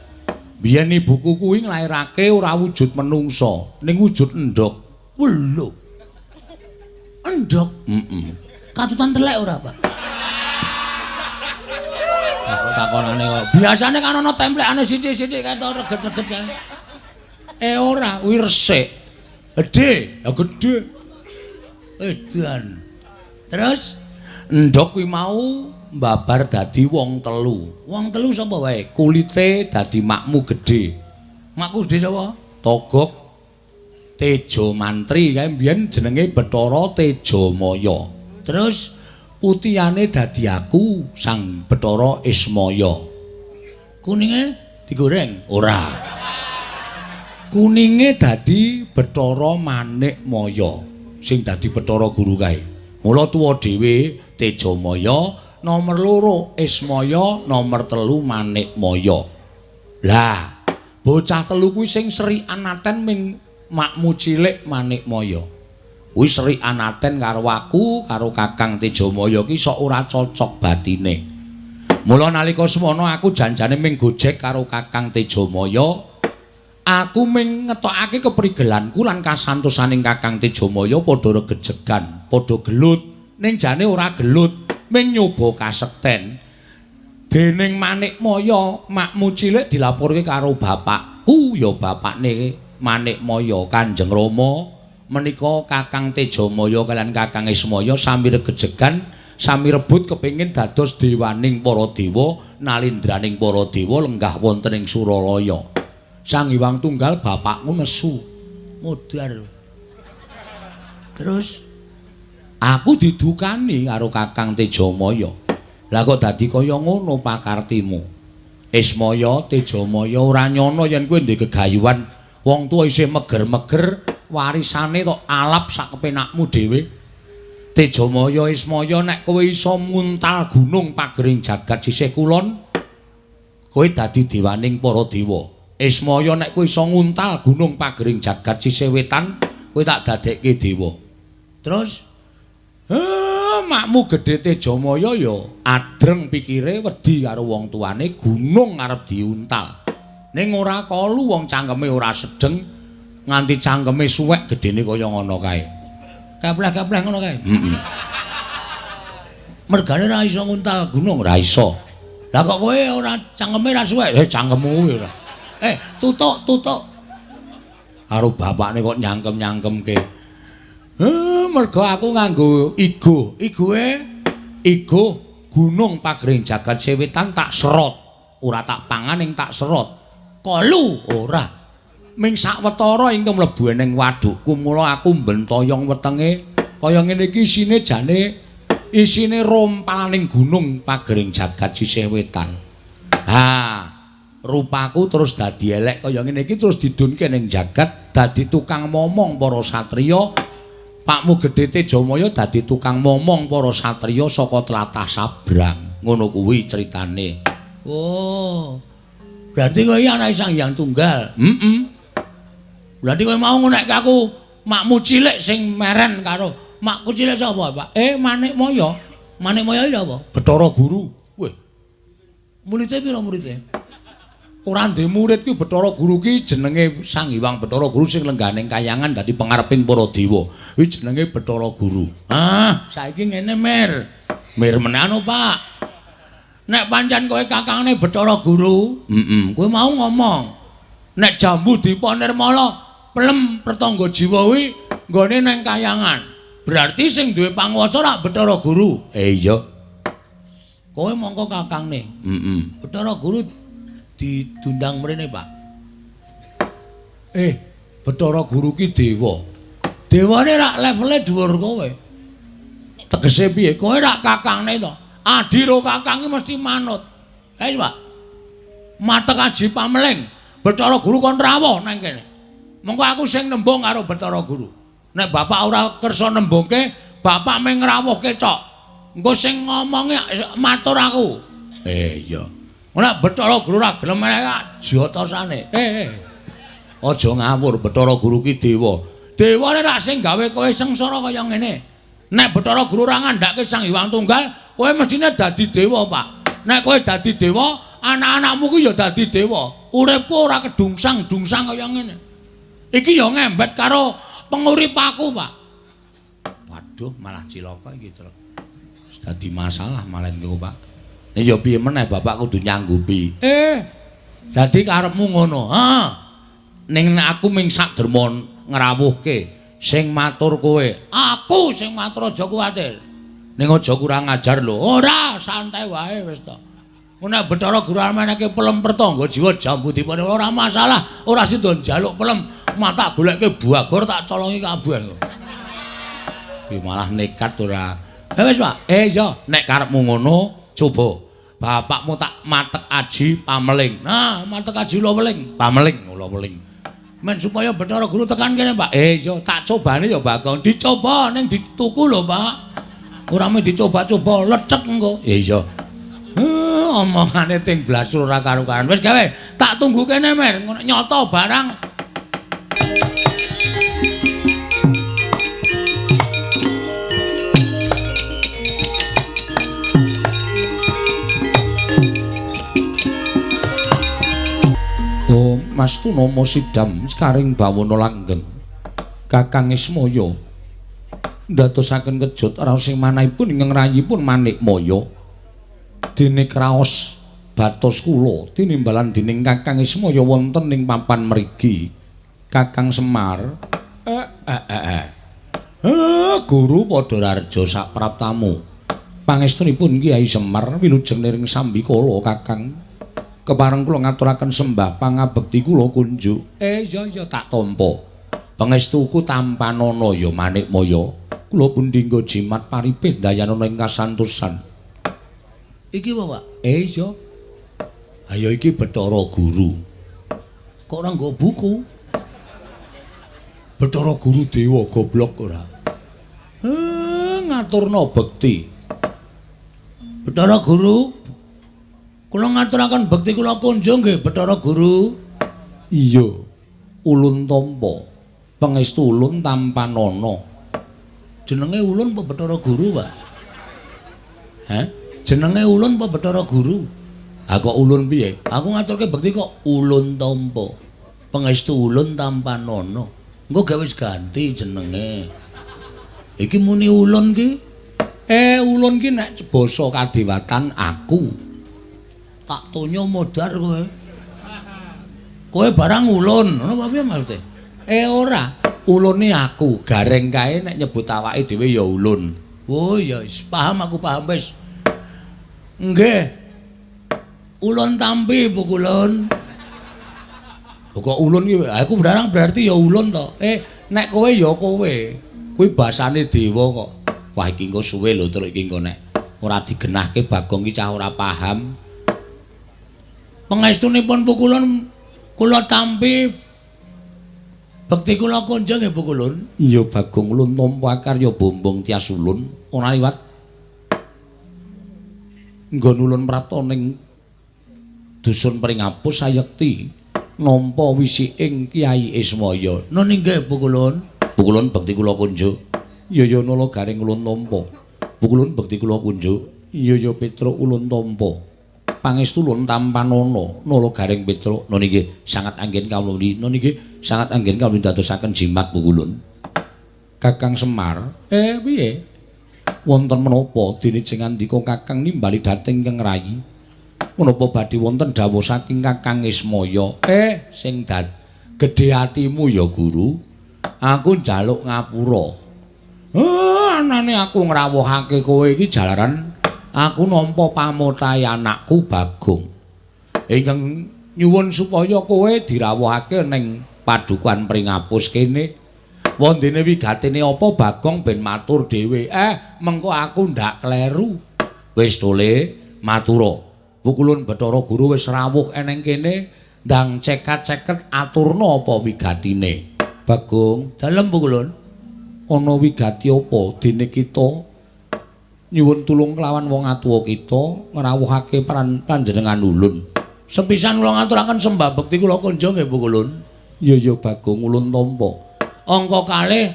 Biyen ibuku kuwi nglairake ora wujud menungsa, ning wujud endhog. Lho. Endhog? Heeh. Katutan telek ora, Pak? Aku takonane kok. Biasane kan ana templekane sithik-sithik kae to reget-reget kae. Ora, kuwi resik. Gedhe, ya gedhe. Edan. Terus endhog kuwi mau mbabar dadi wong telu. Wong telu sapa wae? Kulite dadi makmu gedhe. Makku gedhe sapa? Togok Tejo Mantri kae mbiyen jenenge Bathara Tejamaya. Terus putihane dadi aku Sang Bathara Ismaya. Kuninge digoreng? Ora. Kuninge dadi Bathara Manikmaya sing dadi Bathara Guru kae. Mula tuwa dhewe Tejamaya, nomor 2 Ismaya, nomor 3 Manikmaya. Lah, bocah telu kuwi sing seri anaten ming makmu cilik Manikmaya. Kuwi seri anaten karo aku, karo Kakang Tejamaya ki sok ora cocok batine. Mula nalika semono aku janjane ming gojek karo Kakang Tejamaya. Aku ming ngetokake keprigelanku lan kasantosaning Kakang Tejamaya padha regejegan, padha gelut. Ning jane ora gelut, ming nyoba kasekten. Dening Manikmaya, makmu cilik dilaporke karo bapakku, ya bapakne Manikmaya, Kanjeng Rama. Menika Kakang Tejamaya kaliyan Kakang Ismaya sami regejegan, sami rebut kepengin dados dewaning para dewa, nalindraning para dewa lenggah wonten ing Suralaya. Sang Hyang Tunggal bapakku nesu modar. Terus aku didukani karo Kakang Tejamaya. Lah kok dadi kaya ngono pakartimu? Ismaya, Tejamaya ora nyono yen kowe ndek gegayuhan wong tuwa isih meger-meger warisane tok alap sak kepenakmu dhewe. Tejamaya, Ismaya nek kowe iso muntal gunung pagering jagat sisih kulon, kowe dadi dewaning para dewa. Ismaya nek kowe iso nguntal gunung pagering jagat sisih wetan, kowe tak dadekke dewa. Terus makmu gedhe Tejamaya ya adreng pikire wedi karo wong tuane, gunung arep diuntal. Ning ora kalu wong cangkeme ora sedeng, nganti cangkeme suwek gedene kaya ngono kae. Kepleh-kepleh ngono kae. Heeh. Mergane ora iso nguntal gunung, ora iso. Lah kok kowe ora cangkeme ora suwek? Cangkemmu kuwi ora. Tutuk, tutuk. Karo bapakne kok nyangkem-nyangkemke. Mergo aku nganggo igo. Igoe igo gunung pagering jagat sewetan tak serot. Ora tak pangan ing tak serot. Kolu ora. Ming sawetara ingkang mlebu ning wadukku mula aku mbentoyong wetenge kaya ngene iki isine jane isine rompalaning gunung pagering jagat sisih wetan. Ha, rupaku terus dadi elek kaya ngene iki terus didunke ning jagat dadi tukang momong para satriya. Pakmu Gedhe Tejamaya dadi tukang momong para satriya saka tlatah Sabrang. Ngono kuwi critane. Oh. Berarti kowe iki anake Sang Hyang Tunggal. Heeh. Berarti kowe mau ngunekke aku makmu cilik sing meren karo makku cilik sapa, Pak? Manikmaya. Manikmaya iki sapa? Bathara Guru. Weh. Murite pira murite? Ora ndek murid ki Bathara Guru ki jenenge Sang Hyang Bathara Guru sing lengganing kayangan dadi pangareping para dewa. Kuwi jenenge Bathara Guru. Ah, saiki ngene Mir. Mir menano, Pak. Nek pancen kowe kakangne Bathara Guru, heeh, kowe mau ngomong. Nek Jambu Dipa Nirmala pelem pertangga jiwa kuwi nggone nang kayangan. Berarti sing duwe panguwasa rak Bathara Guru. Iya. Kowe mongko kakangne. Heeh. Bathara Guru didundang mrene, Pak. Bathara Guru ki dewa. Dewane rak levele dhuwur kowe. Tegese piye? Kowe rak kakangne to. Adi ro kakang ki mesti manut. Wis, Pak. Matek aji pameling. Bathara Guru kon rawuh nang kene. Mengko aku sing nembung karo Bathara Guru. Nek bapak ora kersa nembungke, bapak mung ngrawuhke cok. Engko sing ngomongi matur aku. Iya. Nek Bathara Guru ora gelem elek jotosane. Aja ngawur, Bathara Guru ki dewa. Dewane rak sing gawe kowe sengsara kaya ngene. Nek Bathara Guru ora ngandhake Sang Hyang Tunggal, kowe mestine dadi dewa, Pak. Nek kowe dadi dewa, anak-anakmu ki ya dadi dewa. Uripku ora kedungsang-dungsang kaya ngene. Iki ya ngembet karo pengurip aku, Pak. Waduh, malah cilaka iki, Truk. Dadi masalah malah niku, Pak. Ya piye meneh bapak kudu nyanggupi. Dadi karepmu ngono. Ha. Ning nek aku ming sak derma ngrawuhke sing matur kowe. Aku sing matur aja kuwatir. Ning aja kurang ajar lho. Ora, santai wae wis to. Nek Bathara Guru meneke pelem pertangga jiwa Jambu Dipa ora masalah, ora sida njaluk pelem, mata golekke buagor tak colongi kabeh. Ki malah nekat ora. Wis, Pak. Iya, nek karepmu ngono, coba bapakmu tak matek aji pameling. Nah, matek aji ula weling, pameling ula weling. Men supaya Bathara Guru tekan kene, Pak. Iya, tak cobane ya, Bagong. Dicoba ning dituku lho, Pak. Ora mung dicoba-coba, lecek engko. Iya. Omongane ting blas ora karu-karuan. Wis gawe, tak tunggu kene, Mer. Ngono nyoto barang. Om Mastunomo Sidam sekaring bawana langgeng. Kakang Ismaya ndadosaken kejut raos sing manahipun ingkang rayipun Manikmaya. Dene kraos batos kula tinimbalan dening Kakang Ismaya wonten ing papan mriki. Kakang Semar, guru padha rarja sapraptamu. Pangestunipun Kyai Semar wilujeng niring sambikala Kakang. Kepareng kula ngaturaken sembah pangabekti kula kunjuk. Iya iya tak tampa. Pangestuku tampanana ya Manikmaya. Kula pun dinggo jimat paripih dayanana ing kasantosan. Iki apa, Pak? Iya. Ayo iki Bathara Guru. Kok ora nggo buku? Bathara Guru dewa goblok ora. Ngaturna bekti. Bathara Guru, kula ngaturaken bekti kula kunjung nggih Bathara Guru. Iya. Ulun tampa. Pangestu ulun tampanana. Jenenge ulun apa Bathara Guru, Pak? Hah? Jenenge ulun apa Bathara Guru? Ha kok ulun piye? Aku ngaturke bekti kok ulun tampa. Pangestu ulun tampanana. Engko gawe wis ganti jenenge. Iki muni ulun ki. Ulun ki nek basa kadewatan aku. Tak tonyo modar kowe. Kowe barang ulun, ngono apa piye maksude? Ora, ulune aku. Gareng kae nek nyebut awake dhewe ya ulun. Oh ya wis paham aku paham wis. Nggih. Ulun tampi pukulun. Kok ulun ki aku barang berarti ya ulun to. Nek kowe ya kowe. Kuwi basane dewa kok. Wah iki engko suwe lho terus iki engko nek ora digenahke Bagong ki cah ora paham. Pangestunipun pukulun kula tampi bekti kula kunjung nggih pukulun. Iya Bagong ulun tampa karya bombong tias ulun ora liwat. Nggon ulun prapta ning Dusun Pringapus sayekti nampa wisiking Kyai Ismaya. Nun inggih Pukulun. Pukulun bekti kula kunjuk. Iya ya Nala Garing ulun tampa. Pukulun bekti kula kunjuk. Iya ya Petruk ulun tampa. Pangestu ulun tampanana Nala Garing Petruk. Nun inggih sangat anggen kawula. Nun inggih sangat anggen kawula dadosaken jimat Pukulun. Kakang Semar, piye? Wonten menapa dene jeng ngandika Kakang nimbali dhateng ingkang rayi? Menapa badhe wonten dawuh saking Kakang Ismaya? Sing gedhe atimu ya Guru. Aku njaluk ngapura. Anane aku ngrawuhake kowe iki jalaran aku nampa pamotahe anakku Bagong. Ingkang nyuwun supaya kowe dirawuhake ning padukuhan Pringapus kene. Wondene wigatene apa Bagong ben matur dhewe. Mengko aku ndak kleru. Wis tole matura. Pukulun Bathara Guru wis rawuh eneng kene, ndang cekat-ceket aturna apa wigatine. Bagong, dalem Pukulun. Ana wigati apa dene kita nyuwun tulung kelawan wong atuwa kita ngrawuhake panjenengan ulun. Sepisan kula ngaturaken sembah bekti kula kunjung nggih Pukulun. Iya ya Bagong ulun tampa. Angka kalih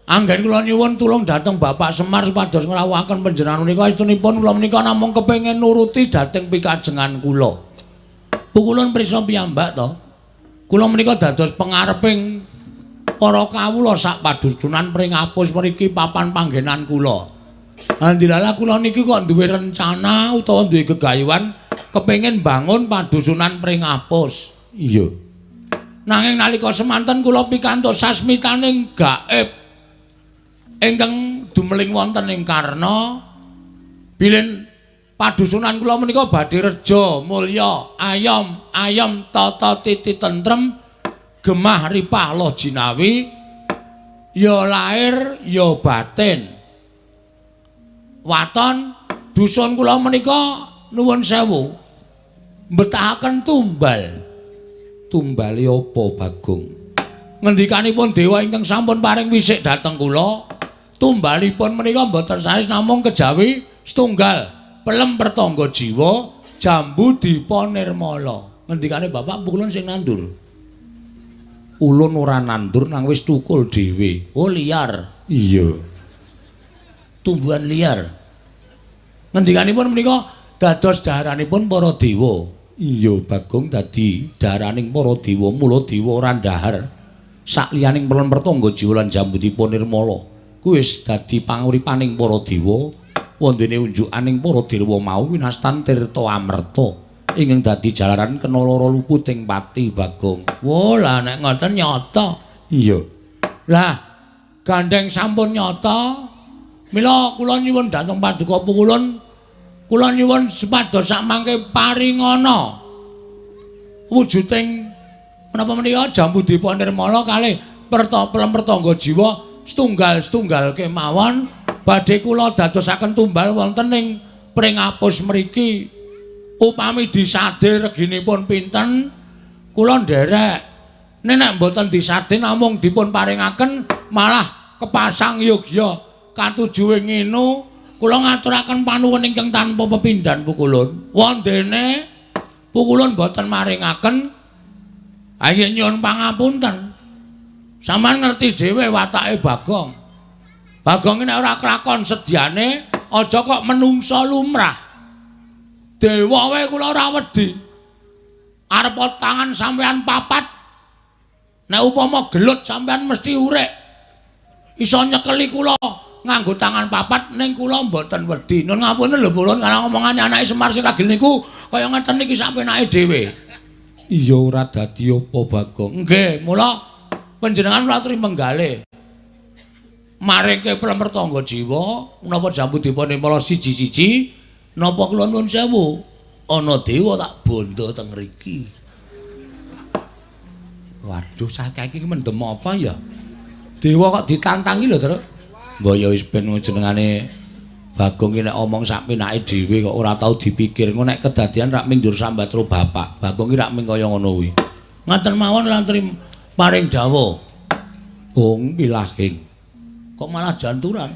anggen kula nyuwun tulung dhateng Bapak Semar supados ngrawuhaken panjenengan menika estunipun kula menika namung kepengin nuruti dhateng pikajengan kula. Pukulun prisa piyambak to? Kula menika dados pengareping para kawula sak padusunan Pringapus mriki papan panggenan kula. Alhamdulillah kula niki kok duwe rencana utawa duwe gegayuhan kepengin bangun padusunan Pringapus. Iya. Nanging nalika semanten kula pikantuk sasmitaning gaib ingkang dumeling wonten ing Karna bilih padusunan kula menika badhe reja mulya ayom ayom tata titi tentrem gemah ripah loh jinawi ya lahir ya batin. Waton dusun kula menika nuwun sewu mbetahaken tumbal. Tumbale apa Bagong? Ngendikanipun dewa ingkang sampun paring wisik dhateng kula, tumbalipun menika mboten sanes namung kejawi setunggal pelem pertangga jiwa jambu dipa nirmala. Ngendikane Bapak Pukulun sing nandur. Ulun ora nandur nang wis tukul dhewe. Oh liar. Iya. Tumbuhan liar. Ngendikanipun menika dados daharanipun para dewa. Iya Bagong dadi daharaning para dewa, mula dewa ora ndahar sakliyaning pelem pertangga jiwa lan jambu dipa nirmala. Kuwi wis dadi panguripaning para dewa. Wondene unjukaning para dewa mau winastan tirta amerta ingkang dadi jalaran kena lara luputing pati Bagong. Wo lah nek ngoten nyata. Iya. Lah gandeng sampun nyata. Mila kula nyuwun dhateng paduka Pukulun, kula nyuwun supados sakmangke paringana wujuding menapa menika jambu dipa nirmala kalih pelem pertangga jiwa setunggal-setunggal kemawon badhe kula dadosaken tumbal wonten ing Pringapus mriki. Upami disade reginipun pinten kula nderek. Nek mboten disade namung dipun paringaken malah kepasang yogya katujuwe nginu. Kula ngaturaken panuwun ingkang tanpa pepindhan Pukulun. Wondene Pukulun mboten maringaken, ayo nyuwun pangapunten. Sampeyan ngerti dhewe watake Bagong. Bagong nek ora kelakon sedyane aja kok menungsa lumrah. Dewa wae kula ora wedi. Arep tangan sampeyan papat. Nek upama gelut sampeyan mesti urek. Iso nyekeli kula nganggo tangan papat ning kula mboten wedi. Nun ngapunten lho Pulun, karena omongane anake Semar sing ragil niku kaya ngeten niki sak penake dhewe. Iya ora dadi apa Bagong. Nggih, mula panjenengan kula aturi menggalih. Maringke pelem pertangga jiwa menapa jambu dipa nirmala siji-siji napa kula nuwun sewu ana dewa tak bondo teng mriki. Waduh, saiki iki mendem apa ya? Dewa kok ditantangi lho, Truk. Mbok ya wis ben jenengane Bagong iki nek omong sak penake dhewe kok ora tau dipikir. Engko nek kedadian rak ming njur sambat karo bapak. Bagong iki rak ming kaya ngono kuwi. Ngaten mawon lan paring dawuh. Bung pilahing. Kok malah janturan?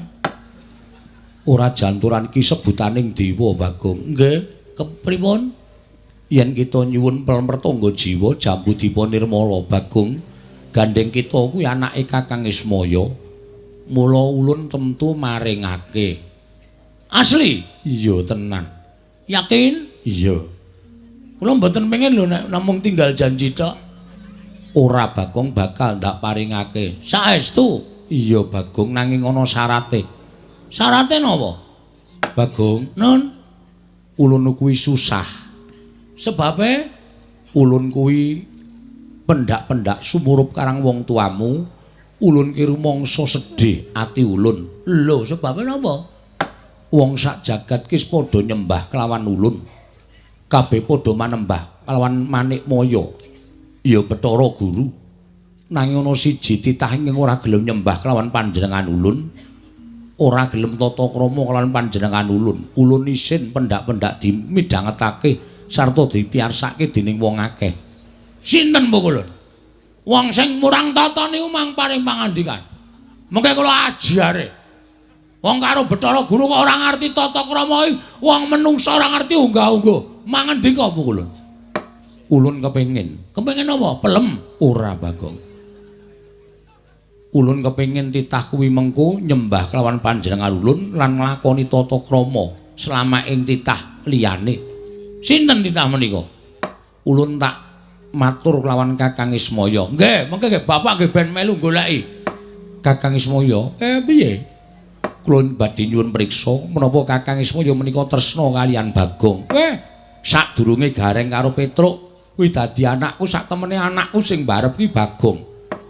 Ora janturan iki sebutaning dewa, Bagong. Nggih, kepripun? Yen kita nyuwun pelmertangga jiwa Jambu Dipa Nirmala Bagong, gandeng kita kuwi anake Kakang Ismaya. Mula ulun temtu maringake. Asli? Iya tenan. Yakin? Iya. Kula mboten pengen lho nek namung tinggal janji tok. Ora Bagong bakal ndak paringake. Saestu? Iya Bagong, nanging ana syarate. Syarate napa? Bagong, nun, ulun kuwi susah. Sebabe ulun kuwi pendak-pendak sumurup karang wong tuamu, ulun ki rumangsa sedih ati ulun. Lho, sebabe napa? Wong sak jagat ki padha nyembah kelawan ulun. Kabeh padha manembah kelawan Manikmaya. Ya Bathara Guru. Nanging ana siji titah ingkang ora gelem nyembah kelawan panjenengan ulun. Ora gelem tata krama kelawan panjenengan ulun. Ulun isin pendak-pendak dimidhangetake sarta dipiyarsake dening wong akeh. Sinten pukulun? Wong sing murang tata niku mang paring pangandikan. Mengke kula ajare. Wong karo Bathara Guru kok ora ngerti tata krama iki, wong menungsa ora ngerti unggah-ungguh. Mangendika pukulun. Ulun kepengin. Kepengin apa? Pelem? Ora Bagong. Ulun kepengin titah kuwi mengko nyembah kelawan panjenengan ulun lan nglakoni tata krama selama ing titah liyane. Sinten titah menika? Ulun tak matur kelawan Kakang Ismaya. Nggih, mengke nggih bapak nggih ben melu goleki. Kakang Ismaya, piye? Kula badhe nyuwun priksa menapa Kakang Ismaya menika tresna kalian Bagong. Sadurunge Gareng karo Petruk kuwi dadi anakku, sak temene anakku sing barep ki Bagong.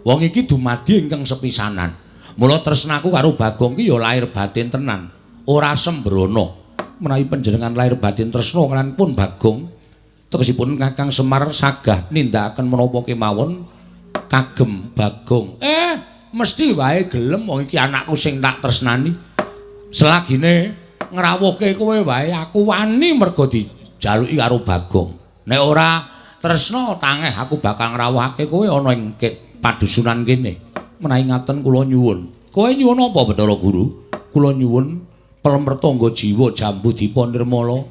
Wong iki dumadi ingkang sepisanan. Mula tresnaku karo Bagong ki ya lahir batin tenan, ora sembrono. Menawi panjenengan lahir batin tresna kalian pun Bagong, tegesipun Kakang Semar sagah nindakaken menapa kemawon kagem Bagong. Mesti wae gelem wong iki anakku sing tak tresnani. Selagine ngrawuhke kowe wae aku wani mergo dijaluki karo Bagong. Nek ora tresna tangeh aku bakal ngrawuhake kowe ana ing padusunan kene. Menawi ngaten kula nyuwun. Kowe nyuwun apa Bathara Guru? Kula nyuwun pelmertangga jiwa Jambu Dipa Nirmala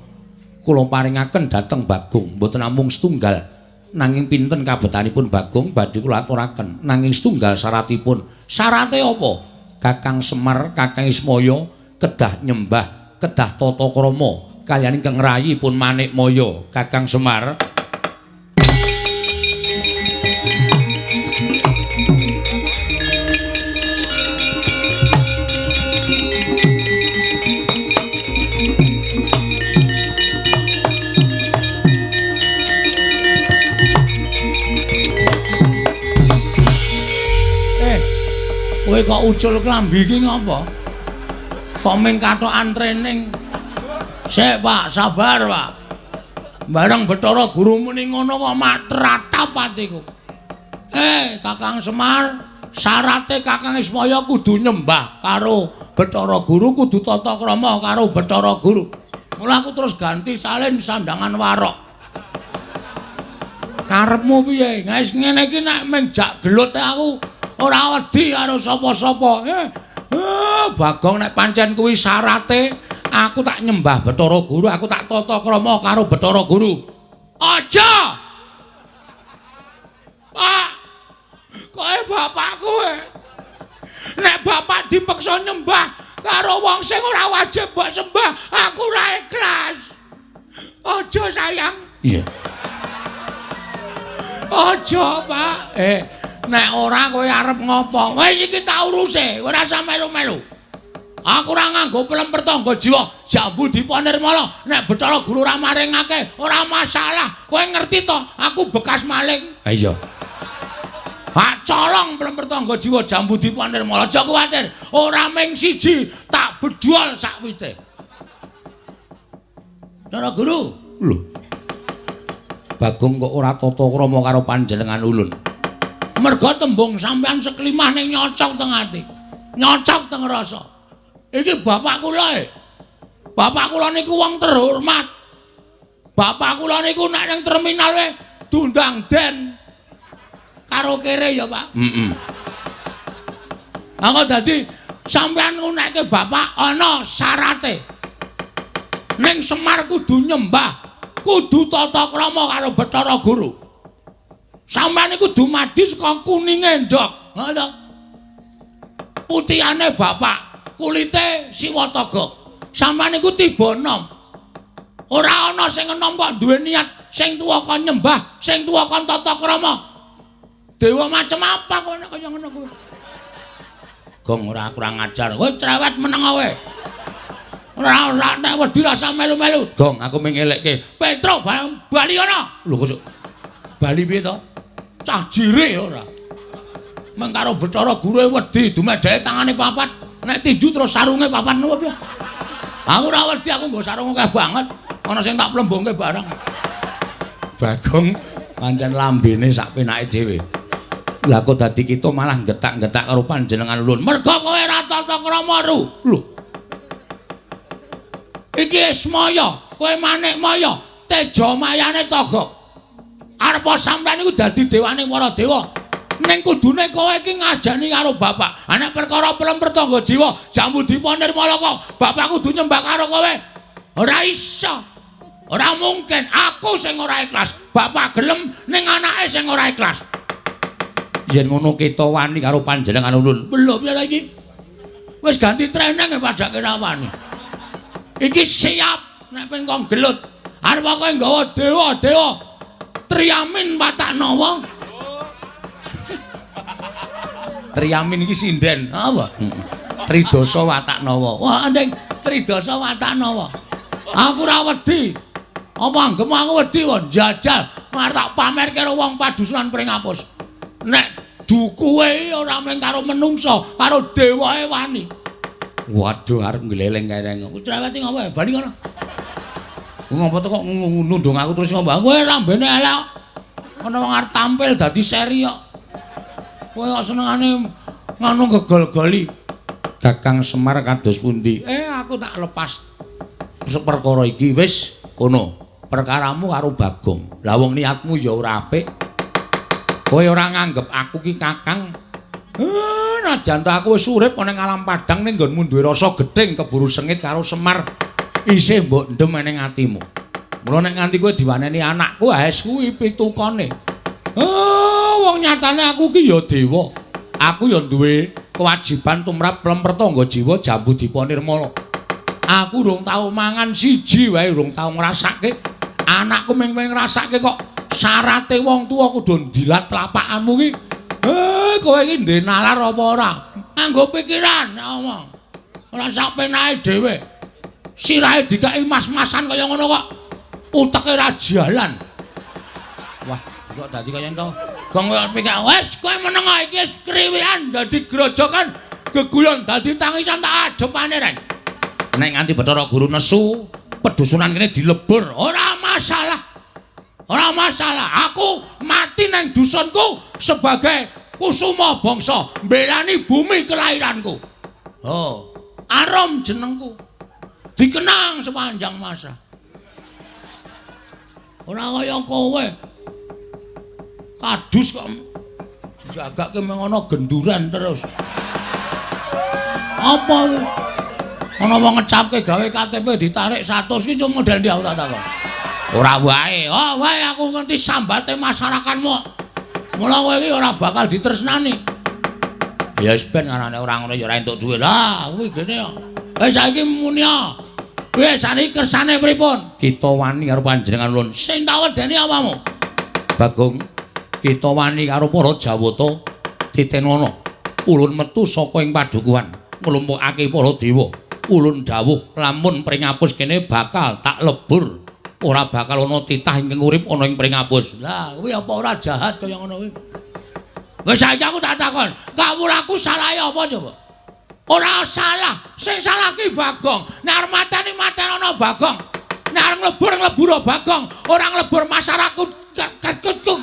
kula paringaken dhateng Bagong. Mboten namung setunggal, nanging pinten kabetanipun Bagong badhe kula aturaken. Nanging setunggal syaratipun. Syarate apa? Kakang Semar, Kakang Ismaya kedah nyembah, kedah tata krama kaliyan ingkang rayipun Manikmaya. Kakang Semar. Kowe kok ucul klambi iki ngapa? Kok ming kathokan training? Sik, Pak, sabar, Pak. Bareng Bathara Guru muni ngono kok matratap atiku. Kakang Semar, syarate Kakang Ismaya kudu nyembah karo Bathara Guru, kudu tata krama karo Bathara Guru. Mula aku terus ganti salin sandangan warok. Karepmu piye? Wis ngene iki nek ming jak gelut aku ora wedi karo sapa-sapa. Bagong nek pancen kuwi syarate, aku tak nyembah Bathara Guru, aku tak tata krama karo Bathara Guru. Aja! Pak, kowe bapakku. Nek bapak dipeksa nyembah karo wong sing ora wajib mbok sembah, aku ora ikhlas. Aja sayang. Iya. Aja, Pak. Nek ora kowe arep ngopo? Wis iki tak uruse, ora usah melu-melu. Aku ora nganggo pelem pertangga jiwa Jambu Dipa Nirmala. Nek Bathara Guru ora maringake, ora masalah. Kowe ngerti to, aku bekas maling. Ha iya. Hak colong pelem pertangga jiwa Jambu Dipa Nirmala. Aja kuwatir, ora ming siji, tak bedol sakwite. Bathara Guru. Lho. Bagong kok ora tata krama karo panjenengan ulun. Merga tembung sampean seklimah ning nyocok teng ati. Nyocok teng rasa. Iki bapak kula e. Bapak kula niku wong terhormat. Bapak kula niku nek ning terminal we diundang den. Karo kere ya, Pak. Heeh. Aku dadi sampean ngunekke bapak ana syarate. Ning Semar kudu nyembah, Kudu tata krama karo Bathara Guru. Sampeyan iku dumadi saka kuninge ndhok. Ha to. Putihane bapak, kulite Siwataga. Sampeyan iku tiba enom. Ora ana sing enom kok duwe niat sing tuwa kon nyembah, sing tuwa kon tata krama. Dewa macem apa kowe nek kaya ngono kuwi? Gong ora kurang ajar. Kowe cerewet meneng kowe. Ora ora nek wedi rasa melu-melu. Gong aku mung ngelekke. Petro bali ana. Lho kok bali piye to? Cah jire ora. Meng karo Bathara Guru wedi dumedheke tangane papat. Nek tinju terus sarunge papat ngono piye? Aku ora wedi, aku nggo sarung akeh banget. Ana sing tak plembongke bareng. Bagong pancen lambene sak penake dhewe. Lah kok dadi kita malah getak-getak karo panjenengan ulun. Mergo kowe ora tata krama ru. Lho. Iki Ismaya, kowe Manikmaya, Tejamayane Togok. Arepa sampeyan iku dadi dewane para dewa. Ning kudune kowe iki ngajani karo bapak. Ana perkara pelem pertangga jiwa, Jambudipa Nirmalaka, bapak kudu nyembah karo kowe. Ora iso. Ora mungkin, aku sing ora ikhlas. Bapak gelem ning anake sing ora ikhlas. Yen ngono kita wani karo panjenengan ulun. Lho piye ta iki? Wis ganti treneng pajake ra wani. Iki siap nek pengen kong gelut. Arep kowe nggawa dewa-dewa Triamin Wataknawa. Triamin iki sinden. Apa? Tridasa Wataknawa. Wah, ndeng Tridasa Wataknawa. Aku ora wedi. Apa anggemu aku wedi kok njajal arep tak pamer karo wong padusunan Pringapus. Nek dukuwe ora mung karo menungsa, karo dewae wani. Waduh, arep ngleleng kae. Cerewet ngopo bali ngono. Ngopo to kok nundung aku terus ngopo? Kowe lambene elek. Ana wong arep tampil dadi seri kok. Kowe kok senengane ngono gegol-goli. Kakang Semar kados pundi? Aku tak lepas perkara iki wis kono. Perkaramu karo Bagong. Lah wong niatmu ya ora apik. Kowe ora nganggep aku ki kakang. Najan ta aku wis urip ana ing alam padang ning nggonmu duwe rasa gething keburu sengit karo Semar. Isih mbok ndem ning atimu. Mula nek nganti kowe diwaneni anakku, wis kuwi pitukane. Wong nyatane aku ki ya dewa. Aku ya duwe kewajiban tumrap plempertangga jiwa Jambudipa Nirmala. Aku urung tau mangan siji wae urung tau ngrasake. Anakku mung ngrasake kok syarate wong tuwa kudu ndilat tlapakanmu ki. Kowe iki ndek nalar apa ora? Nganggo pikiran nek omong. Ora sak penake dhewe. Sirahe dikeki mas-masan kaya ngono kok uteke ra jalan. Wah, kok dadi kaya ento. Gong pikir wis kowe meneng iki wis kriwikan dadi grojokan geguyon dadi tangisan tak adepane reng. Nek nganti Bathara Guru nesu, pedusunan kene dilebur, ora masalah. Ora masalah, aku mati nang dusunku sebagai kusuma bangsa, mbelani bumi kelahiranku. Oh, arum jenengku. Dikenang sepanjang masa. Ora kaya kowe. Kadus kok jagake mengono genduran terus. Apa? Ana wong ngecapke gawe KTP ditarik 100 ki cuma model ndi aku tak takon. Ora wae. Oh, wae aku ngerti sambate masyarakatmu. Mula kowe iki ora bakal ditresnani. Ya wis ben anane ora ngono ya ora entuk duwe. Lah, kuwi gene kok. Wis saiki muni ya. Wis saniki kersane pripun? Kita wani karo panjenengan ulun. Sing tak wedeni apamu? Bagong, kita wani karo para Jawata titenono. Ulun metu saka ing padukuhan, nglumpukake para dewa. Ulun dawuh lamun Pringapus kene bakal tak lebur. Ora bakal ana titah ingkang urip ana ing Pringapus. Lah, kuwi apa ora jahat kaya ngono kuwi? Wis saiki aku tak takon, kawulaku salahe apa coba? Ora salah, sing salah ki Bagong. Nek arep mateni matenono Bagong. Nek arep nglebur ngleburo Bagong, ora nglebur masyarakatku.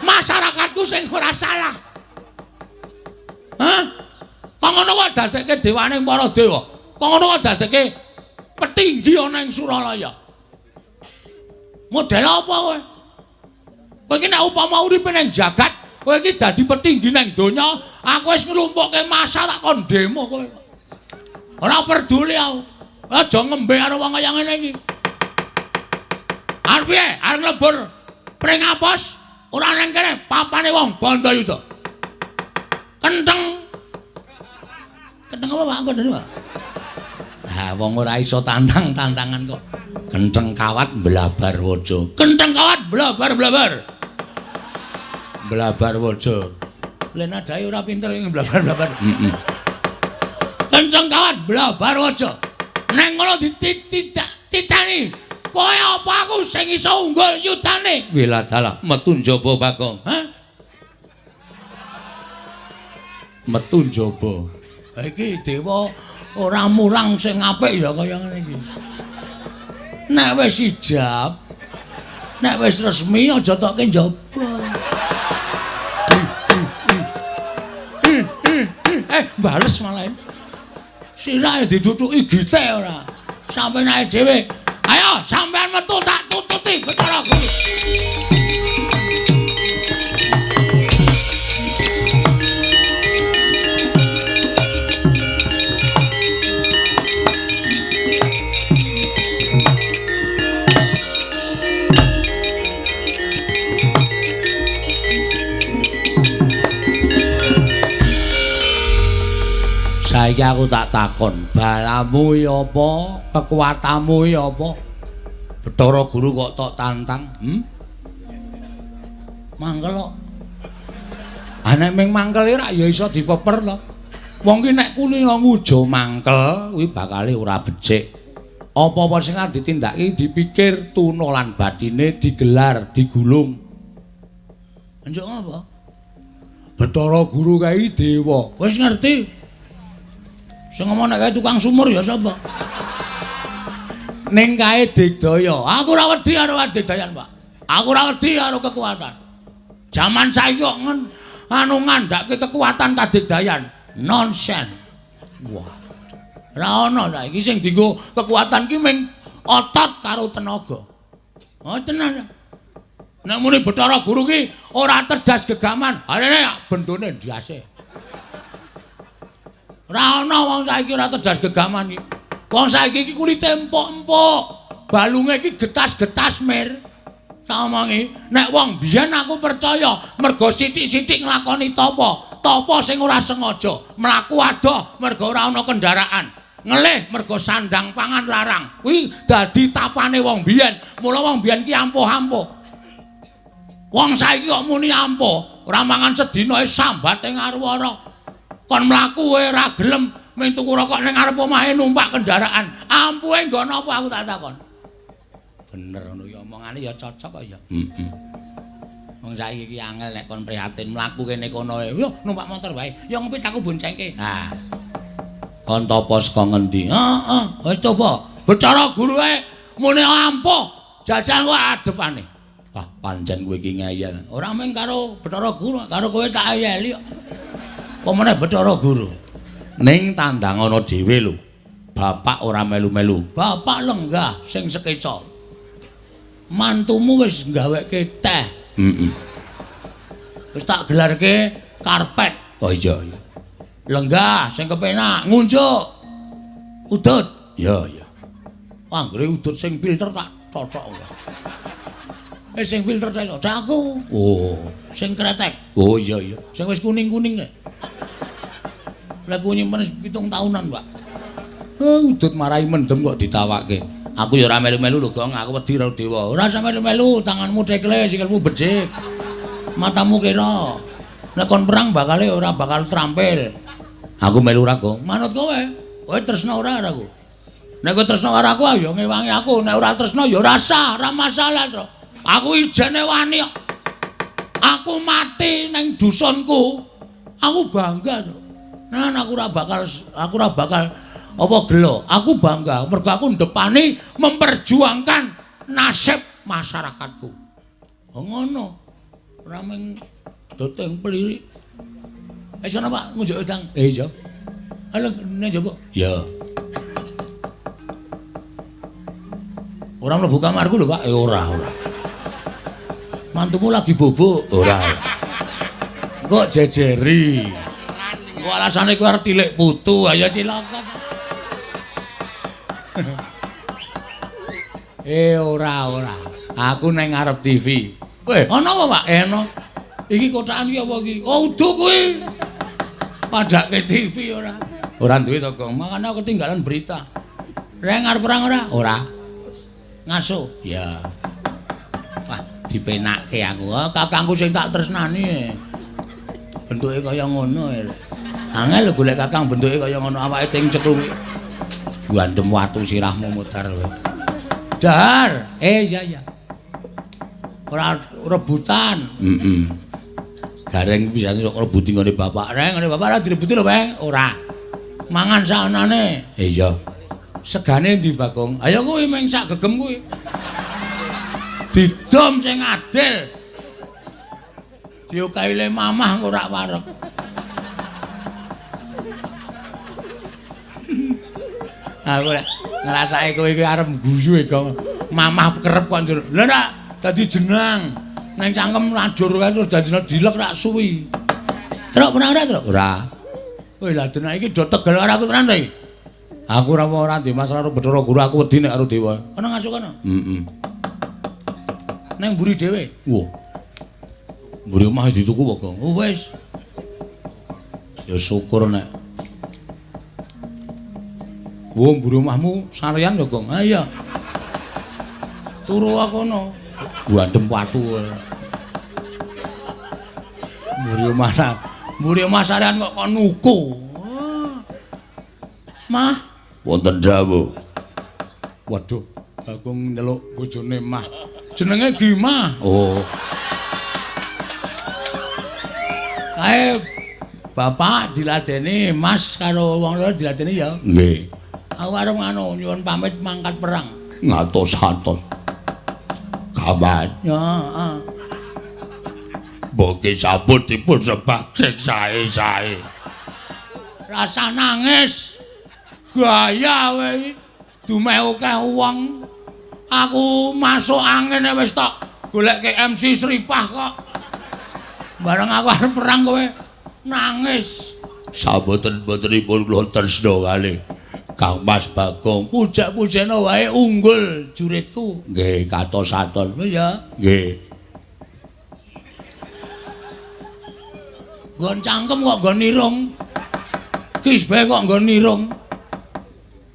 Masyarakatku sing ora salah. Hah? Kok ngono kok dadekke dewane para dewa? Kok ngono kok dadekke petinggi ana ing Suralaya? Model apa kowe? Kowe iki nek upama uripe ning jagat, kowe iki dadi petinggi ning donya, aku wis nglumpukke massa tak kon demo kowe. Ora peduli aku. Aja ngembe karo wong kaya ngene iki. Arep piye? Arep nglebur pring apos ora nang kene papane wong Bandayuda. Kentheng. Kentheng apa Pak? Kandhane Pak? Ha wong ora iso tantang-tantangan kok. Kentheng kawat blabar waja. Kentheng kawat blabar-blabar. Blabar waja. Lha nadahe ora pinter ing blabar-blabar. Heeh. Kentheng kawat blabar waja. Neng ngono dititani. Kowe apa aku sing iso unggul yudane? Wiladalah metu njaba Bagong. Hah? Metu njaba. Iki dewa ora mulang sing apik ya kaya ngene iki. Nek wis ijab, nek wis resmi aja tokke njaba. Bales malah. Sirahe ditutuki gite ora. Sampe nae dhewe. Ayo sampean metu tak tututi Bathara Guru. Saiki aku tak takon, balamu ya apa, kekuatanmu ya apa? Bathara Guru kok tok tantang, Mangkel kok. Ah nek ming mangkel ora ya iso dipeper to. Wong ki nek kulino ngujo mangkel kuwi bakale ora becik. Apa-apa sing arep ditindakake dipikir tuna lan batine digelar, digulung. Njuk apa? Bathara Guru kae dewa. Wis ngerti. Sing ngomong nek kae tukang sumur ya sapa? Ning kae digdaya. Aku ora wedi karo adigdayan, Pak. Aku ora wedi karo kekuatan. Jaman saiki kok anu ngandhake kekuatan kadigdayan. Nonsen. Wah. Ora ana saiki sing dienggo kekuatan ki ming otot karo tenaga. Oh tenan. Nek muni Bathara Guru ki ora cerdas gegaman, arene bendone ndase. Ora ana wong saiki ora tejas gegaman iki. Wong saiki iki kulite empuk-empuk, balunge iki getas-getas mir. Tak omongi, nek wong biyen aku percaya mergo sithik-sithik nglakoni tapa, tapa sing ora sengaja, mlaku adoh mergo ora ana kendaraan, ngelih mergo sandang pangan larang. Kuwi dadi tapane wong biyen. Mula wong biyen ki ampuh-ampuh. Wong saiki kok muni ampuh, ora mangan sedina sambate ngaruwara. Kon mlaku ora gelem ming tuku rokok ning ngarep omahe numpak kendaraan. Ampuhe nggo napa aku tak takon. Bener ngono ya omongane ya cocok kok ya. Heeh. Wong saiki iki angel nek kon prihatin mlaku kene kono. Yo numpak motor wae. Yo ngepit aku boncengke. Ha. Kon topo saka ngendi? Heeh, wis coba. Bathara Guru wae muni ampuh, jajal kok adepane. Wah, pancen kowe iki ngeyel. Ora mung karo Bathara Guru, karo kowe tak eyeli kok. Apa meneh Bathara Guru? Ning tandang ana dhewe lho. Bapak ora melu-melu. Bapak lenggah sing sekeca. Mantumu wis gaweke teh. Heeh. Wis tak gelarke karpet. Oh iya iya. Lenggah sing kepenak ngunjuk. Udut. Iya iya. Anggere udut sing filter tak cocok. Sing filter tak cocok aku. Oh, sing kretek. Oh iya iya. Sing wis kuning-kuning kae. Lah ku nyimpen 7 tahunan, Pak. Udut marai mendem kok ditawake. Aku ya ora melu-melu lho, Gong. Aku wedi karo dewa. Ora usah melu-melu, tanganmu tekle, sikilmu becik. Matamu kira. Nek kon perang bakale ora bakal terampil. Aku melu ora, Gong. Manut kowe. Kowe tresna ora karo aku? Nek kowe tresna karo aku ya ngewangi aku, nek ora tresna ya ora sah, ora masalah, Tru. Aku ijene wani kok. Aku mati ning dusunku. Aku bangga, Tru. Nah, aku ora bakal apa gelo. Aku bangga mergo aku ndepani memperjuangkan nasib masyarakatku. Oh ngono. Ora mung doteng pelirik. Wis ana Pak, ngunjuk wedang. Iya. Halo, nek njaba. Ya. Ora mlebu kamarku lho, Pak. Ora, ora. Mantumu lagi bobok. Ora. Kok jejeri. Kok alasane kowe arep tilik putu, ayo cilaka. Ora, ora. Aku nang ngarep TV. Weh, ana apa, Pak? Ana. Iki kotakan iki apa iki? Oh, udu kuwi. Padake TV ora. Ora duwe to, Gong. Makane aku ketinggalan berita. Reng arep perang ora? Ora. Ngaso? Ya. Wah, dipenake aku. Oh, kakangku sing tak tresnani. Bentuke kaya ngono. Angel golek kakang bentuke kaya ngono, awake ting ceklumi. Gandem watu sirahmu mudhar kowe. Dahar. Iya iya. Ora rebutan. Heeh. Gareng bisa sok rebuti nggone bapak. Reng nggone bapak ora direbuti lho, Bang. Ora. Mangan saanane. Iya. Segane ndi, Bagong? Ayo kuwi mung sak gegem kuwi. Didom sing adil. Diokahi le mamah ora wareg. Aku nek ngrasake kowe iki arep guyu e, Gong. Mamah kerep kok njur. Lha nek dadi jenang nang cangkem lajur kae terus dadi dilek rak suwi. Truk pernah ora, Truk? Ora. Kowe lha denak iki do tegel karo aku tenan to iki. Aku ora ora ndek masalah karo Bathara Guru, aku wedi nek karo dewa. Ana ngasuh kono? Heeh. Nang mburi dhewe. Wah. Mburi omah dituku apa, Gong? Oh wis. Ya syukur nek. Wah, mburi omahmu sarean ya, Gong? Ha iya. Turu kono. Gandem watu. Mburi omah, mburi omah sarean kok kon nuku. Mah, wonten dawuh. Waduh, Bagong nyeluk bojone Mah. Jenenge Gimah. Oh. Kae bapak diladeni, Mas karo wong loro diladeni ya. Nggih. Aku arep nganu nyuwun pamit mangkat perang. Ngatos-atos. Kabar. Ya, heeh. Mboke sampun dipun sebab sing sae-sae. Rasa nangis. Gaya kowe iki. Dumeh akeh wong. Aku masuk angin wis tok golekke MC Sripah kok. Bareng aku arep perang kowe nangis. Saboten-botenipun kula tresna kalih Kang Mas Bagong. Pujak-pujana wae unggul juritku. Nggih, katos-atos. Ya. Nggih. Nggon cangkem kok nggon irung. Kisbe kok nggon irung.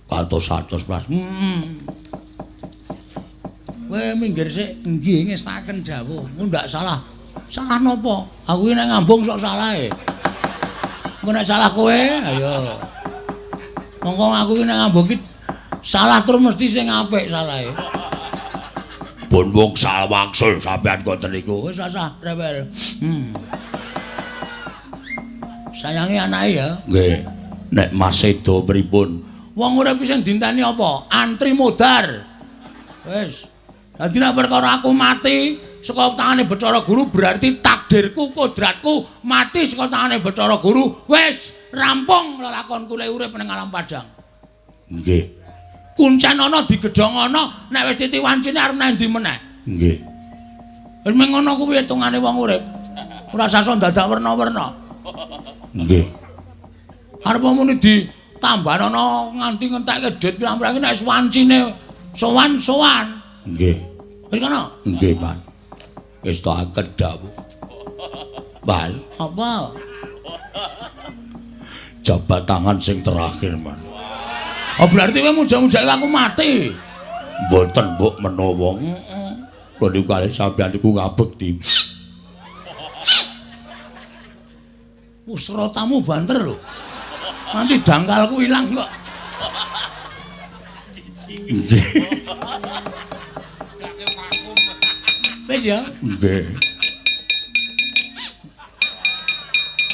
Katos-atos, Mas. Kowe minggir sik, nggih ngestaken dawuh. Ku ndak salah. Salah napa? Aku iki nek ngambung sok salahe. Engko nek salah kowe, ayo. Mongko aku iki nek ngambung iki salah terus mesti sing apik salahe. Pun wong wangsul sampean ngoten niku. Wis rasah rewel. Sayangi anake ya. Nggih. Nek Mas sedo pripun? Wong urip iki sing dinteni apa? Antri modar. Wis. Dadi nek perkara aku mati saka tangane Bathara Guru berarti takdirku, kodratku mati saka tangane Bathara Guru. Wis rampung lelakonku le urip ning alam padang. Nggih. Kuncen ana digedhong ana, nek wis titi wancine arep nang ndi meneh? Nggih. Wis mung ngono kuwi hitungane wong urip. Ora sasa dadak werna-werna. Nggih. Arep muni ditambahana nganti ngentekke dhit pirang-pirang nek wis wancine sowan-sowan. Nggih. Wis kono? Nggih, Pak. Wis tak dawuh. Mas, apa? Jabat tangan sing terakhir, Mas. Oh, berarti kowe muja-mujake aku mati. Mboten, Mbok menawa. Heeh. Kula niku kalih sampeyan niku ngabekti. Usrotamu banter lho. Nanti dangkalku ilang kok. Nggih. Wis ya? Nggih.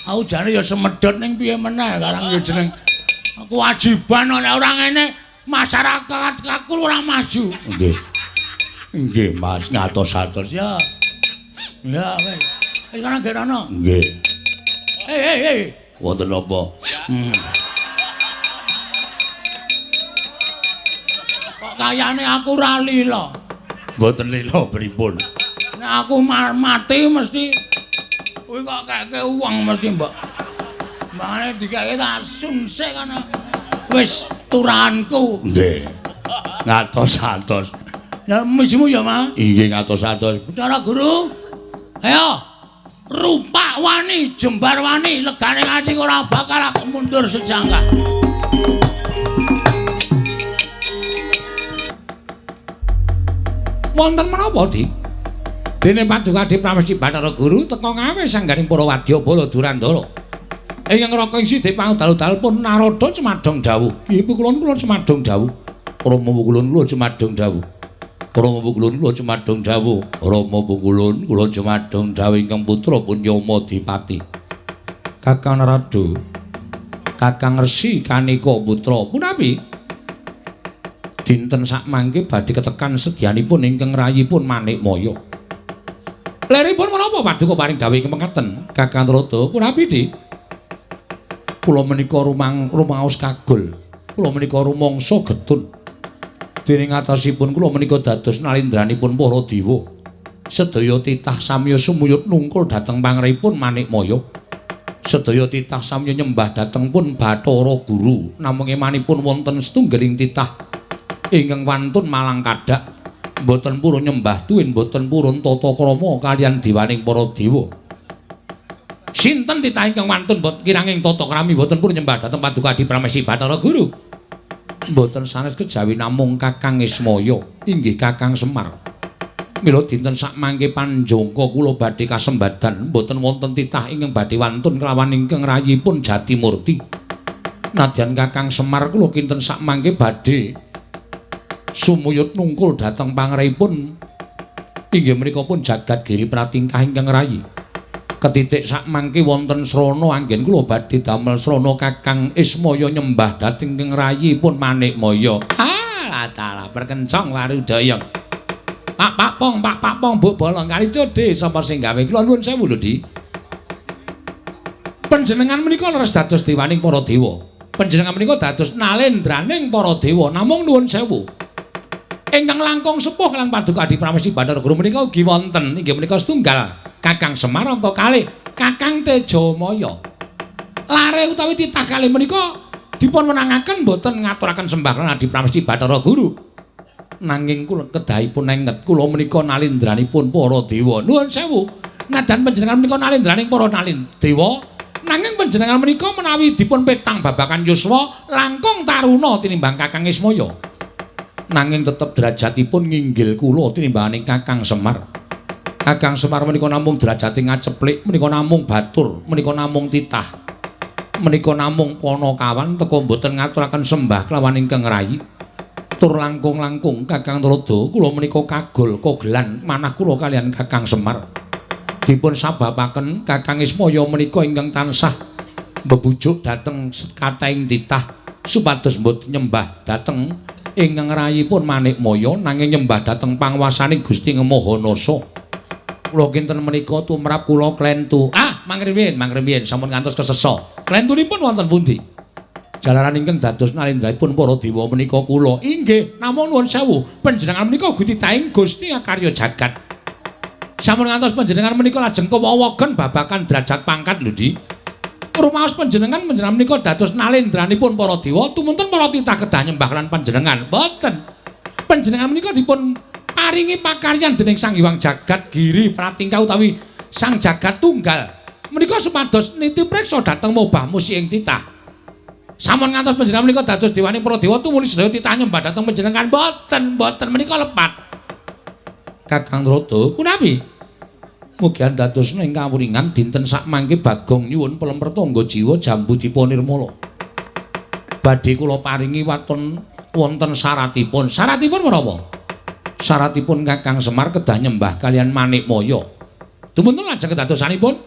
Aku jane ya semedhot ning piye meneh karang ya jeneng kewajiban nek ora ngene masyarakat kakul ora maju. Nggih. Nggih, Mas, ngatos-atos ya. Ya wis. Wis kono gerono. Nggih. Hei. Wonten napa? Kok kayane aku ora lila. Mboten lila pripun? Nek aku mati mesti kuwi kok keke uang mesti, Mbok. Mangane dikeke tak sun sik kana. Wis turahanku. Nggih. Ngatos-atos. Ya misimu ya, Ma. Inggih ngatos-atos. Bathara Guru. Ayo. Rupak wani, jembar wani, legane ati ora bakal aku mundur sejangkah. Wonten menapa, Dik? Dene Paduka Adi Pramesti Bathara Guru teka ngawe sangganing para wadya bala Durandara. Ingkang raka ing sithik pangdal-dal pun Narada cemadhong dawuh. Ibu kula kula cemadhong dawuh. Rama kula kula cemadhong dawuh. Rama pukulun kula cemadhong dawuh. Rama pukulun kula cemadhong dawuh ingkang putra pun Yama Dipati. Kakang Narada, Kakang Resi Kanika putra punapi? Dinten sakmangke badhe ketekan sedyanipun ingkang rayipun Manikmaya. Leripun menapa paduka paring dawuh ingkang mekaten? Kakang Narada punapi, Dik? Kula menika rumaos kagul. Kula menika rumangsa getun. Dening atasipun kula menika dados nalindranipun para dewa. Sedaya titah samya sumuyut nungkul dhateng pangripun Manikmaya. Sedaya titah samya nyembah dhateng pun Bathara Guru. Namung emanipun wonten setunggaling titah ingkang wantun malang kadhak mboten purun nyembah tuwin mboten purun tata krama kaliyan dewaning para dewa. Sinten titah ingkang wantun kiranging tata krami mboten purun nyembah dhateng Paduka Adi Pramesti Bathara Guru? Mboten sanes kejawi namung Kakang Ismaya, inggih Kakang Semar. Mila dinten sakmangke panjangka kula badhe kasembadan mboten wonten titah ingkang badhe wantun kelawan ingkang rayipun Jatimurti. Nadyan Kakang Semar kula kinten sakmangke badhe sumuyut nungkul dhateng pangripun inggih menika pun jagat giri pratingkah ingkang rayi. Ketitik sakmangke wonten srana anggen kula badhe damel srana Kakang Ismaya nyembah dhateng ingkang rayipun Manikmaya. Ah, dalah perkencong warudaya. Pak pak pong, pak pak pong, bu bolong kali codhe sapa sing gawe? Kula nuwun sewu lho, Dik. Panjenengan menika leres dados dewaning para dewa. Panjenengan menika dados nalendraning para dewa. Namung nuwun sewu. Ingkang langkung sepuh lan Paduka Adi Pramesti Bathara Guru menika ugi wonten inggih menika setunggal Kakang Semar angka kalih Kakang Tejamaya. Lare utawi titah kalih menika dipun wenangaken boten ngaturaken sembah lan Adi Pramesti Bathara Guru. Nanging kula kedahipun enget kula menika nalindranipun para dewa. Nuwun sewu. Nadan panjenengan menika nalindraning para dewa, nanging panjenengan menika menawi dipun petang babakan yuswa langkung taruna tinimbang Kakang Ismaya. Nanging tetep derajatipun nginggil kula tinimbanganing Kakang Semar. Kakang Semar menika namung derajate ngaceplik, menika namung batur, menika namung titah, menika namung panakawan teka mboten ngaturaken sembah kelawan ingkang rayi. Tur langkung-langkung Kakang Narada kula menika kagol kogelan manah kula kaliyan Kakang Semar. Dipun sababaken Kakang Ismaya menika ingkang tansah mbebujuk dhateng kathahing titah supados mboten nyembah dhateng ingkang rayipun Manikmaya nanging nyembah dhateng panguwasaning Gusti Maha Nasa. Kula kinten menika tumrap kula klentu. Ah, mangrimin, mangrimin sampun ngantos kesesa. Klentunipun wonten pundi? Jalaran ingkang dados nalindranipun para dewa menika kula. Inggih, namung nuwun sewu, panjenengan menika ugi titahing Gusti Akarya jagat. Sampun ngantos panjenengan menika lajeng kewowogen babakan derajat pangkat lho, Dik. Rumaos panjenengan menika dados nalindranipun para dewa, tumunten para titah kedah nyembah lan panjenengan. Mboten. Panjenengan menika dipun paringi pakaryan dening Sang Hyang Jagat Giri Pratingkah utawi Sang Jagat Tunggal. Menika supados niti priksa dhateng mobah musi ing titah. Sampun ngantos panjenengan menika dados dewaning para dewa tumuli sedaya titah nyembah dhateng panjenengan. Mboten, mboten menika lepat. Kakang Narada, punapi? Mugian dados ing kawuringan dinten sakmangke Bagong nyuwun pelemper tangga jiwa jambu dipa nirmala. Badhe kula paringi waton wonten syaratipun. Syaratipun menapa? Syaratipun Kakang Semar kedah nyembah kaliyan Manikmaya. Dumunten lajeng kedadosanipun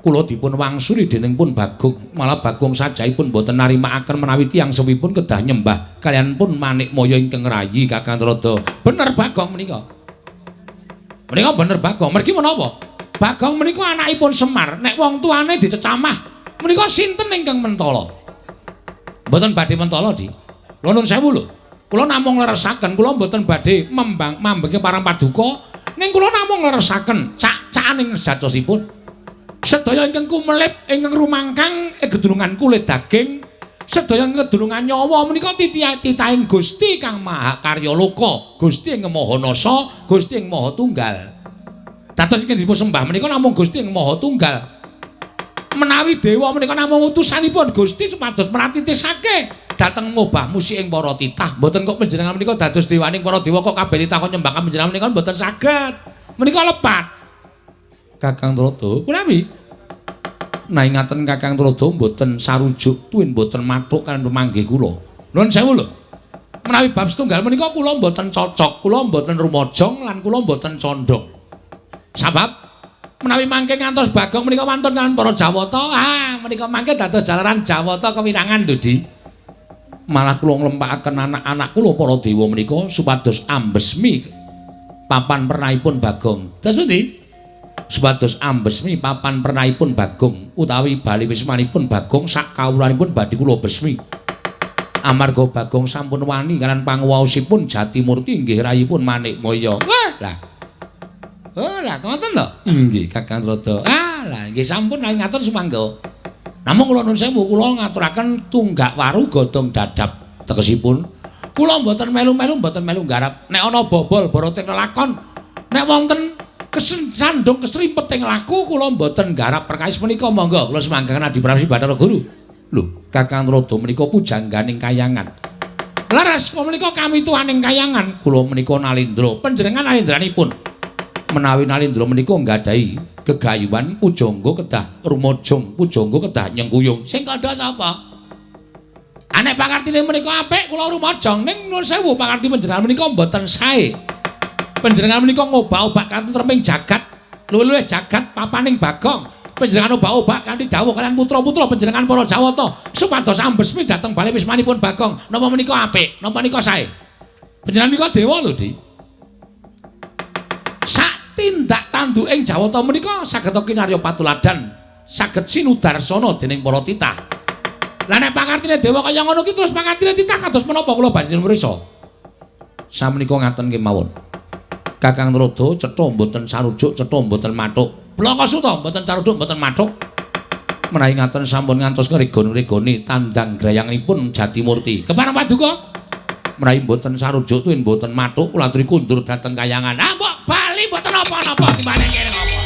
kula dipun wangsuli dening pun Bagong, malah Bagong sajaipun boten narimakaken menawi tiyang sewipun kedah nyembah kaliyan pun Manikmaya ingkang rayi Kakang Narada. Bener Bagong menika. Menika bener Bagong. Mergi menapa? Bagong menika anakipun Semar. Nek wong tuane dicecamah, menika sinten ingkang mentala? Mboten badhe mentala, Dik. Kula nuwun sewu lho. Kula namung ngleresaken, kula mboten badhe mambengke parang paduka, ning kula namung ngleresaken cak-cakan ing sejatosipun. Sedaya ingkang kumelip ingkang rumangkang gedulungan kulit daging Sedaya ngedulungan nyawa menika titahing Gusti kang Maha Karya Loka, Gusti ing Maha Nasa, Gusti ing Maha Tunggal. Dados ingkang dipun sembah menika namung Gusti ing Maha Tunggal. Menawi dewa menika namung utusanipun Gusti supados mratitisake dhateng mobah musik ing para titah. Mboten kok panjenengan menika dados dewaning para dewa kok kabeh titah kon nyembah panjenengan menika mboten saged. Menika lepat. Kakang Tuladha, punawi? Nah ingaten Kakang Tuladha mboten sarujuk tuwin mboten mathuk kaliyan pemanggih kula. Nuwun sewu lho. Menawi bab setunggal menika kula mboten cocok, kula mboten rumajong lan kula mboten condong. Sabab menawi mangke ngantos Bagong menika wantun kaliyan para Jawata, ah menika mangke dados jalaran Jawata kewirangan lho, Di. Malah kula nglempakaken anak-anak kula para dewa menika supados ambesmi papan pernahipun Bagong. Dados pundi? Supados ambesmi papan pernahipun Bagong utawi bali wismanipun Bagong sak kawulanipun badhe kula besmi. Amarga Bagong sampun wani kaliyan panguwaosipun Jatimurti inggih rayipun Manikmaya. Wah, lah. Oh, lah ngoten to? Inggih, Kakang Tuladha. Ah, lah nggih sampun ngatur sumangga. Namung kula nuwun sewu kula ngaturaken tunggak waru godhong dadap tegesipun kula mboten melu-melu mboten melu nggarap. Nek ana bobol borote lelakon, nek wonten sandung kesrimpet ing laku kula mboten nggarap perkawis menika monggo kula semanggaken Adi Pramesti Bathara Guru. Lho, Kakang Tuladha menika pujangganing kayangan. Leres kula menika kamituwaning kayangan. Kula menika Nalindra, panjenengan nalindranipun. Menawi Nalindra menika nggadahi gegayuhan pujangga kedah rumajong, pujangga kedah nyengkuyung. Sing kandha sapa? Anek pakartine menika apik kula rumajong ning nuwun sewu pakarti panjenengan menika mboten sae. Panjenengan menika ngobak-obak katentreming jagat, luwih-luwih jagat papaning Bagong. Panjenengan obak-obak kanthi dawuh kaliyan putra-putra panjenengan para Jawata supados ambesmi dhateng bali wismanipun Bagong. Napa menika apik? Napa menika sae? Panjenengan menika dewa lho, Di. Sak tindak tanduking Jawata menika saged kinarya patuladan, saged sinudarsana dening para titah. Lah nek pakartine dewa kaya ngono ki terus pakartine titah kados menapa kula badhe mrisa? Samenika ngaten kemawon. Kakang Tuladha cetha mboten sarujuk, cetha mboten mathuk. Blaka Suta mboten sarujuk, mboten mathuk. Menawi ngaten sampun ngantos ngregon-ngregoni tandang grayanganipun Jatimurti. Kepareng paduka? Menawi mboten sarujuk tuwin mboten mathuk, kula aturi kundur dhateng kayangan. Ah mbok bali mboten napa-napa timbane kene ngapa.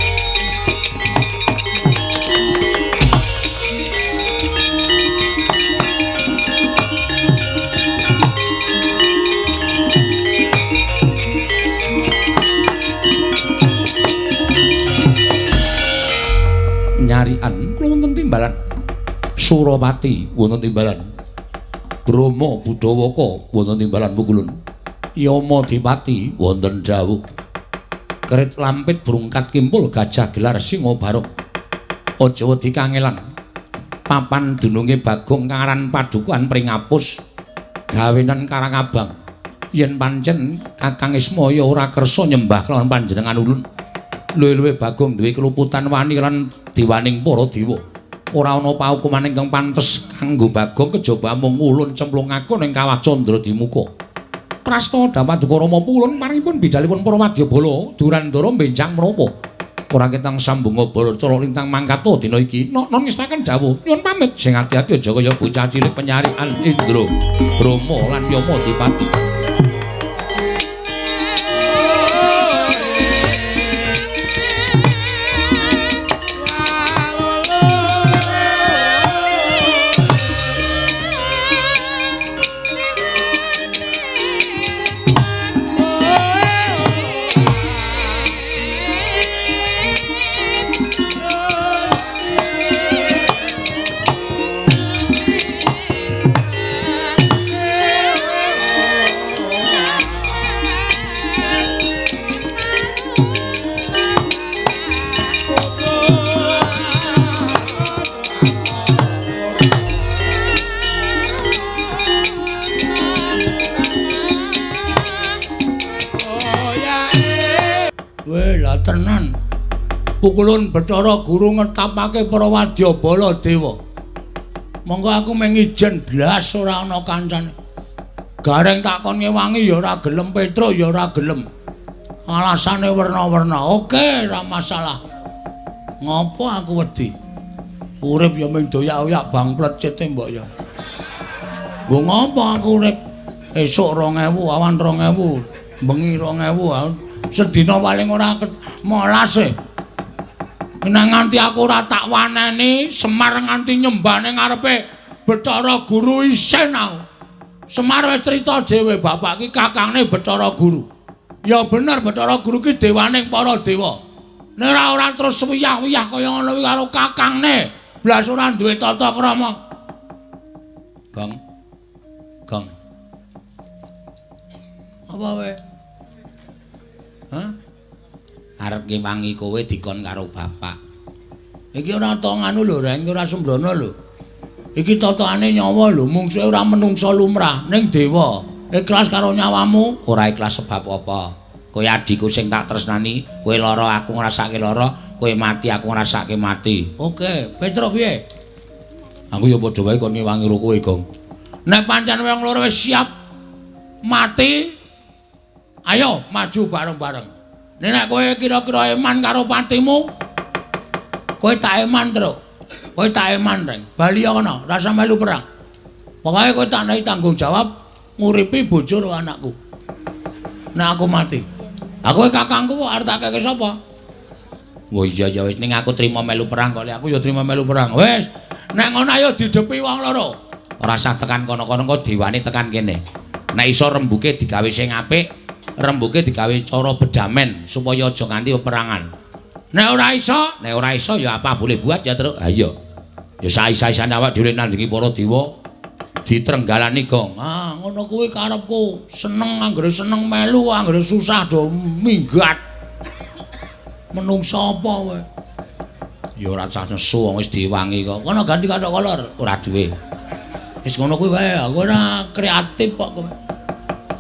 Nyarian kula wonten timbalan Surawati wonten timbalan Brahma Budawaka wonten timbalan Pukulun Yama Dipati wonten dawuh Kerit Lampit Brungkat Kimpul Gajah Gelar Singa Barok aja wedi kangelan papan dununge Bagong kang aran Padukuhan Pringapus gawenan Karangabang yen pancen Kakang Ismaya ora kersa nyembah kelawan panjenengan ulun luwih-luwih Bagong duwe keluputan wani lan diwaning para dewa. Ora ana paukuman ingkang pantes kanggo Bagong kejaba mung ulun cemplungake ning kawah Candra Dimuka. Prasta Paduka Rama pulun maringipun bidalipun para wadyabala Durandara benjang menapa. Ora ketang sambunga bala cala lintang mangkata dina iki. Non ngestaken dawuh nyuwun pamit sing ati-ati aja kaya bocah cilik penyarian Indra, Brahma lan Yama Dipati. Tenan Pukulun Bathara Guru ngetapake para wadyabala dewa. Monggo aku mung ijen blas ora ana kancane. Gareng takon ngewangi ya ora gelem, Petruk ya ora gelem. Alasane werna-werna. Oke, ora masalah. Ngopo aku wedi? Urip ya mung doyak-oyak bang plecete mbok ya. Nggo ngopo aku urip? Esuk 2000, awan 2000, bengi 2000, sedina paling ora molas e. Nek nganti aku ora tak waneni, Semar nganti nyembah ning ngarepe Bathara Guru isin aku. Semar wis crita dhewe, bapak ki kakangne Bathara Guru. Ya bener Bathara Guru ki dewaning para dewa. Nek ora terus wiyah-wiyah kaya ngono kuwi karo kakangne, blas ora duwe tata krama. Gong. Gong. Apa wae? Hah? Arep ngewangi kowe dikon karo bapak. Iki ora to nganu lho, Reng, ora sembrono lho. Iki totokane nyawa lho, mungsuhe ora menungsa lumrah, ning dewa. Ikhlas karo nyawamu, ora ikhlas sebab apa? Kowe adhiku sing tak tresnani, kowe lara aku ngrasake lara, kowe mati aku ngrasake mati. Oke, Petruk piye? Aku ya padha wae kon ngewangi karo kowe, Gong. Nek pancen wong loro wis siap mati, ayo maju bareng-bareng. Nek kowe kira-kira eman karo patimu, kowe tak eman, Truk. Kowe tak eman, Reng. Bali kono, rasa melu perang. Pokoke kowe tak nehi tanggung jawab nguripi bojo karo anakku. Nek aku mati. Aku kakangku kok arep tak keke sapa? Wah iya ya wis ning aku trima melu perang kok. Aku ya trima melu perang. Wis, nek ngono ayo didepi wong loro. Ora usah tekan kono-kono kok dewane tekan kene. Nek iso rembuke digawe sing apik, rembuke digawe cara bedamen supaya aja nganti peperangan. Nek ora iso ya apa boleh buat ya, Truk. Ha iya. Ya saisa-isane awak dhewe nandingi para dewa ditrenggalani, Gong. Ah, ngono kuwi karepku. Seneng anggere seneng melu, anggere susah do minggat. Menungsa apa kowe? Ya ora usah nesu wong wis diwangi kok. Kono ganti kathok kolor, ora duwe. Wis ngono kuwi wae, aku ora kreatif kok kowe.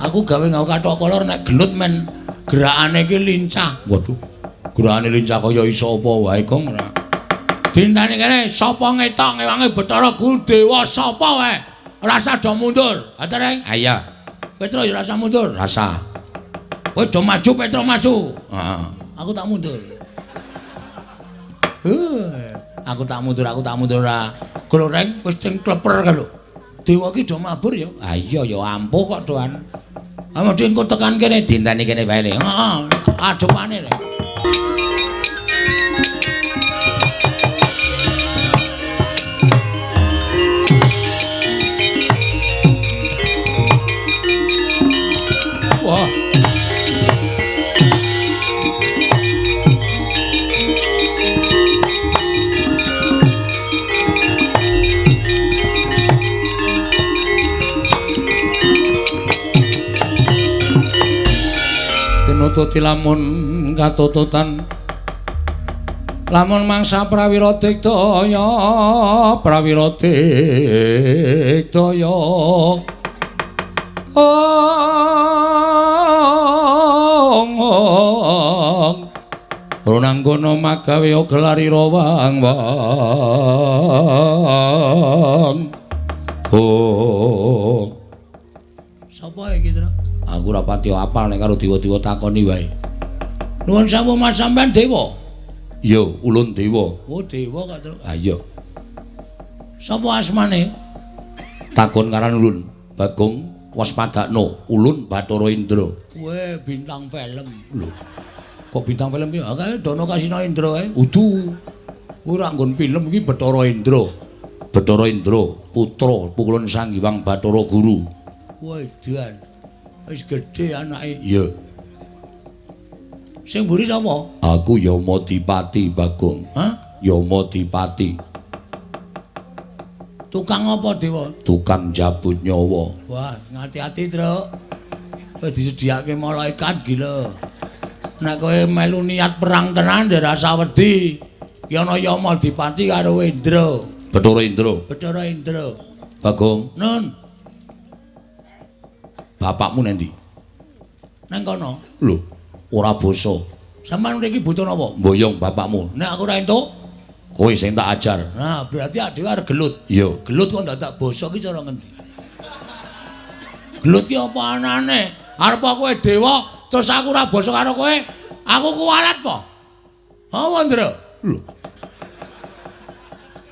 Aku gawe nggawe kathok kolor nek gelut men gerakane iki lincah. Waduh. Gerakane lincah kaya iso apa wae, Gong ora. Dintani kene sapa ngetok ngewangi Bathara Guru dewa sapa wae. Rasa do mundur. Ha Reng? Ha iya. Petro ya rasa mundur. Rasa. Kowe do maju, Petro maju. Heeh. Aku tak mundur. Aku tak mundur, aku tak mundur ora. Guru Reng wis sing kleper kae lho. Dewa ki do mabur ya. Ha iya ya ampuh kok doan. Amudi engko tekan kene dinteni kene wae. Heeh, adepane Reng. Wah. Tinututi lamun katututan lamun mangsa prawira digdaya prawira digdaya ong ong runanggono magawe gelarira wang wang. Oh, sapa iki, Tru? Aku ora pati apal nek karo dewa-dewa takoni wae. Nuwun sewu Mas, sampean dewa? Iya, ulun dewa. Oh, dewa kok, Tru. Ha iya. Sapa asmane? Takon karan ulun, Bagong Waspadakno, ulun Bathara Indra. Kowe bintang film. Lho. Kok bintang film piye? Kae Dono Kasino Indra kae. Udu. Kuwi ora nggon film iki Bathara Indra. Bathara Indra, putra pukulun Sang Hyang Bathara Guru. Wah, edan. Wis gedhe anake. Iya. Sing mburi sapa? Aku Yamadipati, Bagong. Hah? Yamadipati. Tukang apa, Dewa? Tukang jabut nyawa. Wah, ngati-ati, Truk. Kowe disediake malaikat gila. Nek kowe melu niat perang tenan ya rasa wedi. Ki ana Yamadipati karo Indra. Bathara Indra. Bathara Indra. Bagong. Nun. Bapakmu nendi? Nang kono. Lho, ora basa. Sampeyan mriki butuh napa? Mboyong bapakmu. Nek aku ora entuk, kowe sing tak ajar. Nah, berarti dhewe arep gelut. Iya. Gelut kok ndak basa ki cara ngendi? Gelut ki apa anane? Arep kowe dewa terus aku ora basa karo kowe, aku kuwalat po. Apa, Ndra? Lho.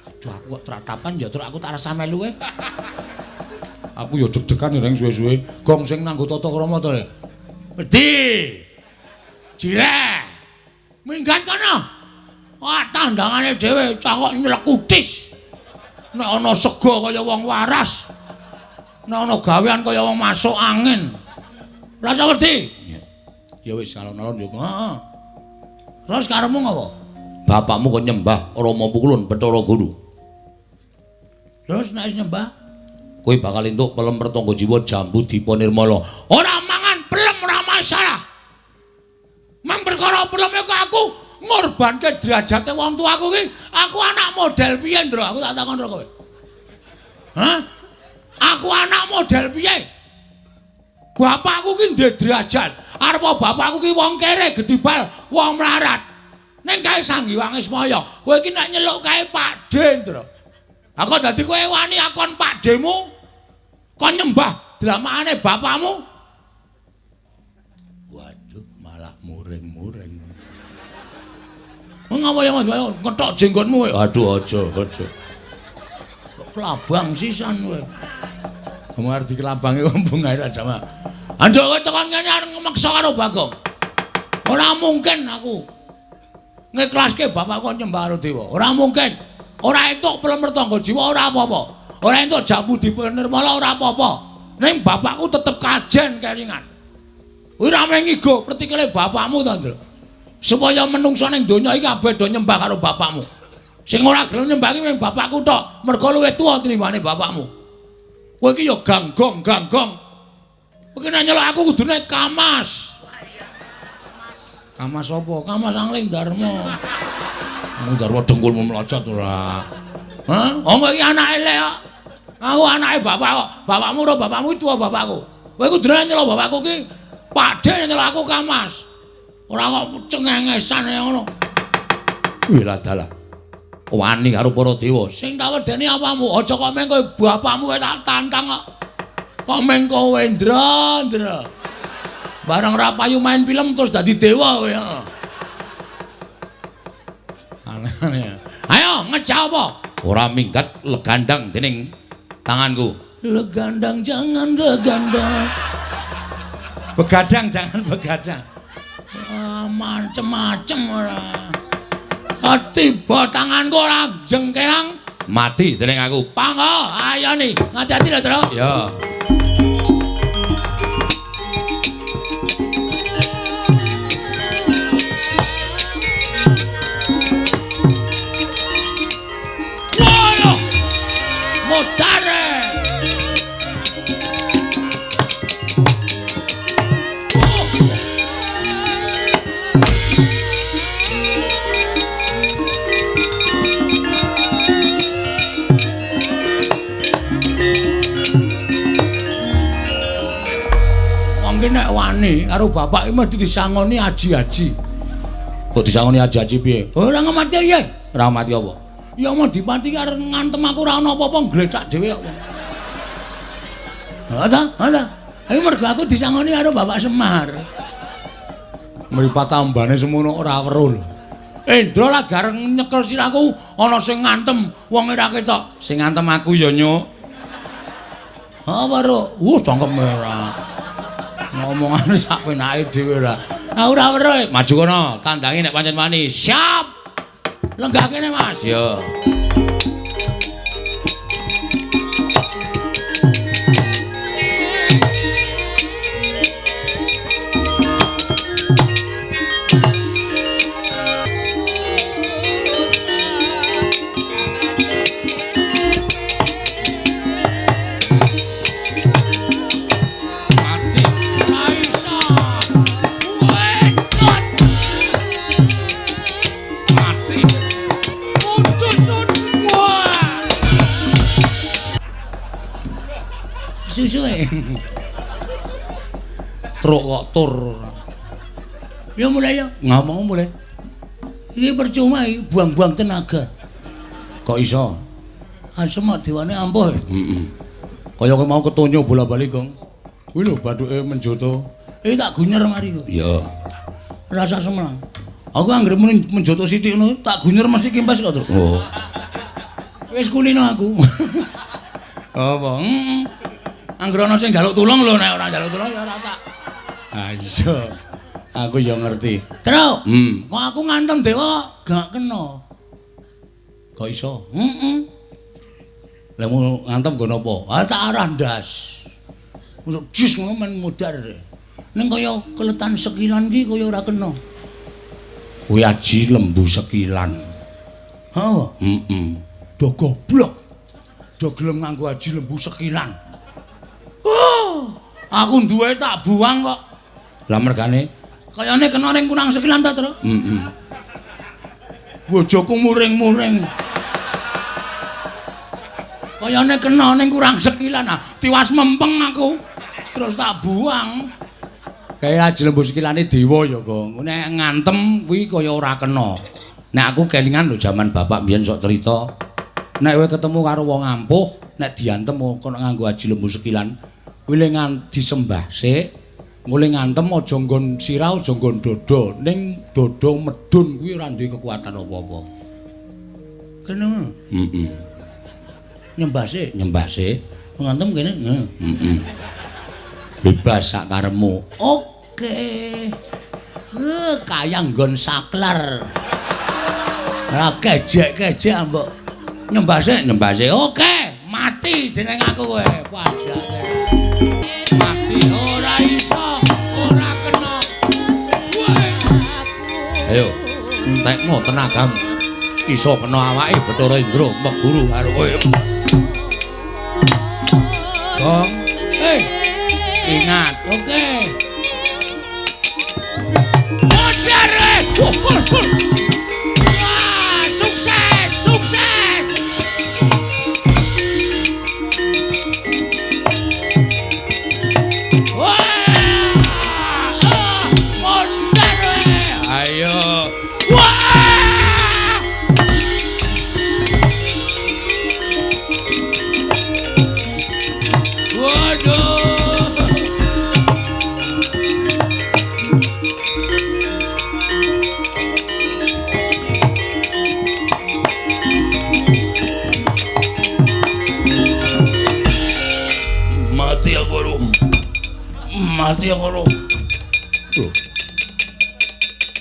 Aduh, aku kok tratapan ya, terus aku tak rasa melu kowe. Aku ya deg-degan reng suwe-suwe. Gong sing nanggo tata krama to, Rek. Wedi. Jireh. Minggat kono. Wah, tandangane dhewe cangkok nyelekutis. Nek ana sega kaya wong waras. Nek ana gawean kaya wong masuk angin. Rasa wedi. Ya wis alon-alon yo. Heeh. Terus karepmu ngopo? Bapakmu kon nyembah Rama Pukulun Bathara Guru. Terus nek wis nyembah, kowe bakal entuk pelem Pertangga Jiwa Jambu Dipa Nirmala. Ora mangan pelem ora masalah. Mang perkara peleme kok aku ngorbanke derajate wong tuaku ki, aku anak model piye, Ndra? Aku tak takon karo kowe. Hah? Aku anak model piye? Bapakku ki ndek derajat. Arep bapakku ki wong kere gedibal, wong melarat. Ning kae Sang Hyang Ismaya, kowe iki nek nyeluk kae Pakde, Ndra. Aku dadi kowe wani akon Pakdemu kon nyembah dramakane bapakmu. Waduh, malah muring-muring. Ngapa ya Mas? Ngetok jenggotmu kowe. Aduh, aja, aja. Kok kelabang sisan kowe. Kamu arep dikelabangi wong ae aja mah. Anduk kowe tekan ngene arep ngmeksa karo Bagong. Ora mungkin aku ngiklaske bapakku nyembah karo dewa. Ora mungkin. Ora entuk pelem Pertangga Jiwa ora apa-apa. Ora entuk Jambu Dipa Nirmala ora apa-apa. Ning bapakku tetep kajen kelingan. Kuwi ra mung ngigo pertikele bapakmu to, Ndra. Supaya menungsa ning donya iki kabeh do nyembah karo bapakmu. Sing ora gelem nyembah iki mung bapakku tok, mergo luwih tuwa tinimbane bapakmu. Kowe iki ya ganggong, ganggong. Kowe iki nek nyeluk aku kudune Kamas. Kamas apa? Kamas Angling Darma. Angling Darma dengkulmu mlocot ora. Hah? Oh kowe iki anake lek kok. Aku anake bapak kok. Bapakmu ora bapakmu tuwa bapakku. Kowe kudune nyeluk bapakku ki Pakde nyeluk aku Kamas. Ora kok cengengesan ngono. Wih dalah. Wani karo para dewa. Sing tak wedeni apamu? Aja kok meng kowe bapakmu tak tantang kok. Kok meng kowe Ndra, Ndra. Barang ora payu main film terus dadi dewa kowe. Aneh-aneh. Ayo ngejak apa? Ora minggat legandang dening tanganku. Legandang jangan legandang. Begadang jangan begadang. Ah, macem-macem ora. Tiba tanganku ora jengkelang mati dening aku. Panggo, ayo nih, ngati-ati lho, Tru. Ya. Woyo. Modare. Nek wani karo bapak iki mesti disangoni aji-aji. Kok disangoni aji-aji piye? Ora ngemati piye? Ora mati apa? Ya mau dipati arep ngantem aku ora ana apa-apa nglecak dhewe kok. Ha ta? Ha ta? Ayo mergo aku disangoni karo Bapak Semar. Mripat tambane semono ora weruh lho. Endra lah gareng nyekel sirahku ana sing ngantem wong ora ketok. Sing ngantem aku ya nyuk. Ha weruh. Cangkem ora. Ngomongane sak penake dhewe ora. Aku ora weruh. Maju kono, tandangi nek pancen wani. Siap. Lenggah kene, Mas. Ya. Susuke. Truk kok tur. Ya mulai ya. Ngomong mulai. Iki percuma iki buang-buang tenaga. Kok iso? Asem dewane ampuh. Heeh. Kaya kowe mau ketonyo bola-bali, Gong. Kuwi lho bathuke menjoto. Iki tak gunyer mari lho. Iya. Rasa semelang. Aku anggere muni menjoto sithik ngono, tak gunyer mesti kempes kok, Truk. Oh. Wis kulino aku. Apa? Heeh. Anggere ana sing njaluk tulung lho, nek ora njaluk tulung ya ora tak. Ah iya. Aku ya ngerti. Truk. Kok aku ngantem dewa gak kena. Kok iso? Heeh. Lah mau ngantem nggo napa? Ah tak arah ndas. Masuk jis ngono men mudhar. Ning kaya keletan sekilan ki kaya ora kena. Kuwi aji lembu sekilan. Heeh. Heeh. Do goblok. Do gelem nganggo aji lembu sekilan. Oh, aku duwe tak buang kok. Lah mergane kayane kena ning kurang sekilan ta, Tru? Heeh. Bojoku muring-muring. Kayane kena ning kurang sekilan. Ah, tiwas mempeng aku. Terus tak buang. Kaya aji lembu sekilane dewa ya, Gong. Nek ngantem kuwi kaya ora kena. Nek aku kelingan lho jaman bapak mbiyen sok cerita. Nek kowe ketemu karo wong ampuh, nek diantem kono nganggo aji lembu sekilan, kuwi le disembah sik. Mule ngantem aja nggon sirah, aja nggon dada. Ning dada medhun kuwi ora duwe kekuatan apa-apa. Kene ngono. Heeh. Nyembah sik, nyembah sik. Ngantem kene. Heeh. Bebas sak karepmu. Oke. Kaya nggon saklar. Ora kejek-kejek mbok. Nyembah sik, nyembah sik. Oke, mati jeneng aku kowe. Pajake. Mati ora iso, ora kena. Ayo, entekno tenagamu. Iso kena awake Bathara Indra meguru karo kowe. Gong. Ingat, oke. Modar. Wah, sukses, sukses. Wah, modar. Ayo. Wah. Waduh. Mati aku lho.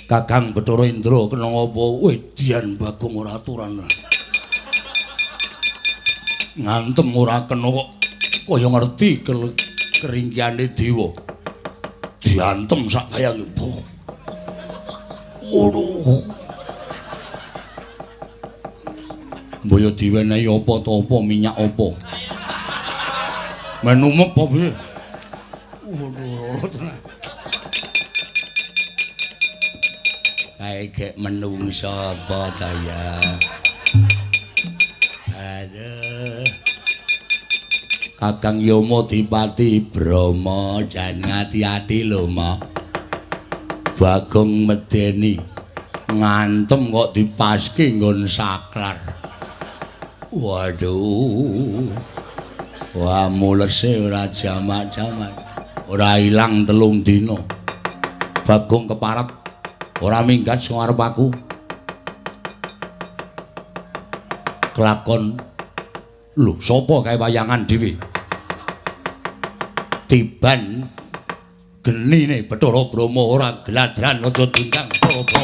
Kakang Bathara Indra kena ngapa? Wedian Bagong ora aturan. Ngantem ora kena kok kaya ngerti keringkiane dewa. Diantem sak kaya ngene. Waduh. Mbaya diwenehi apa ta apa minyak apa. Menumep apa piye? Waduh, tenan. Kae gek menungso apa ta ya? Aduh. Kakang Yama Dipati Brahma jan ati-ati lho, Ma. Bagong medeni ngantem kok dipaske nggon saklar. Waduh. Wah, mulese ora jamak-jamak. Ora ilang 3 dina. Bagong keparep ora minggat sing arep aku. Kelakon lho sapa kae wayangan dhewe? Tiban genine Bathara Brahma ora gladran aja diundang apa.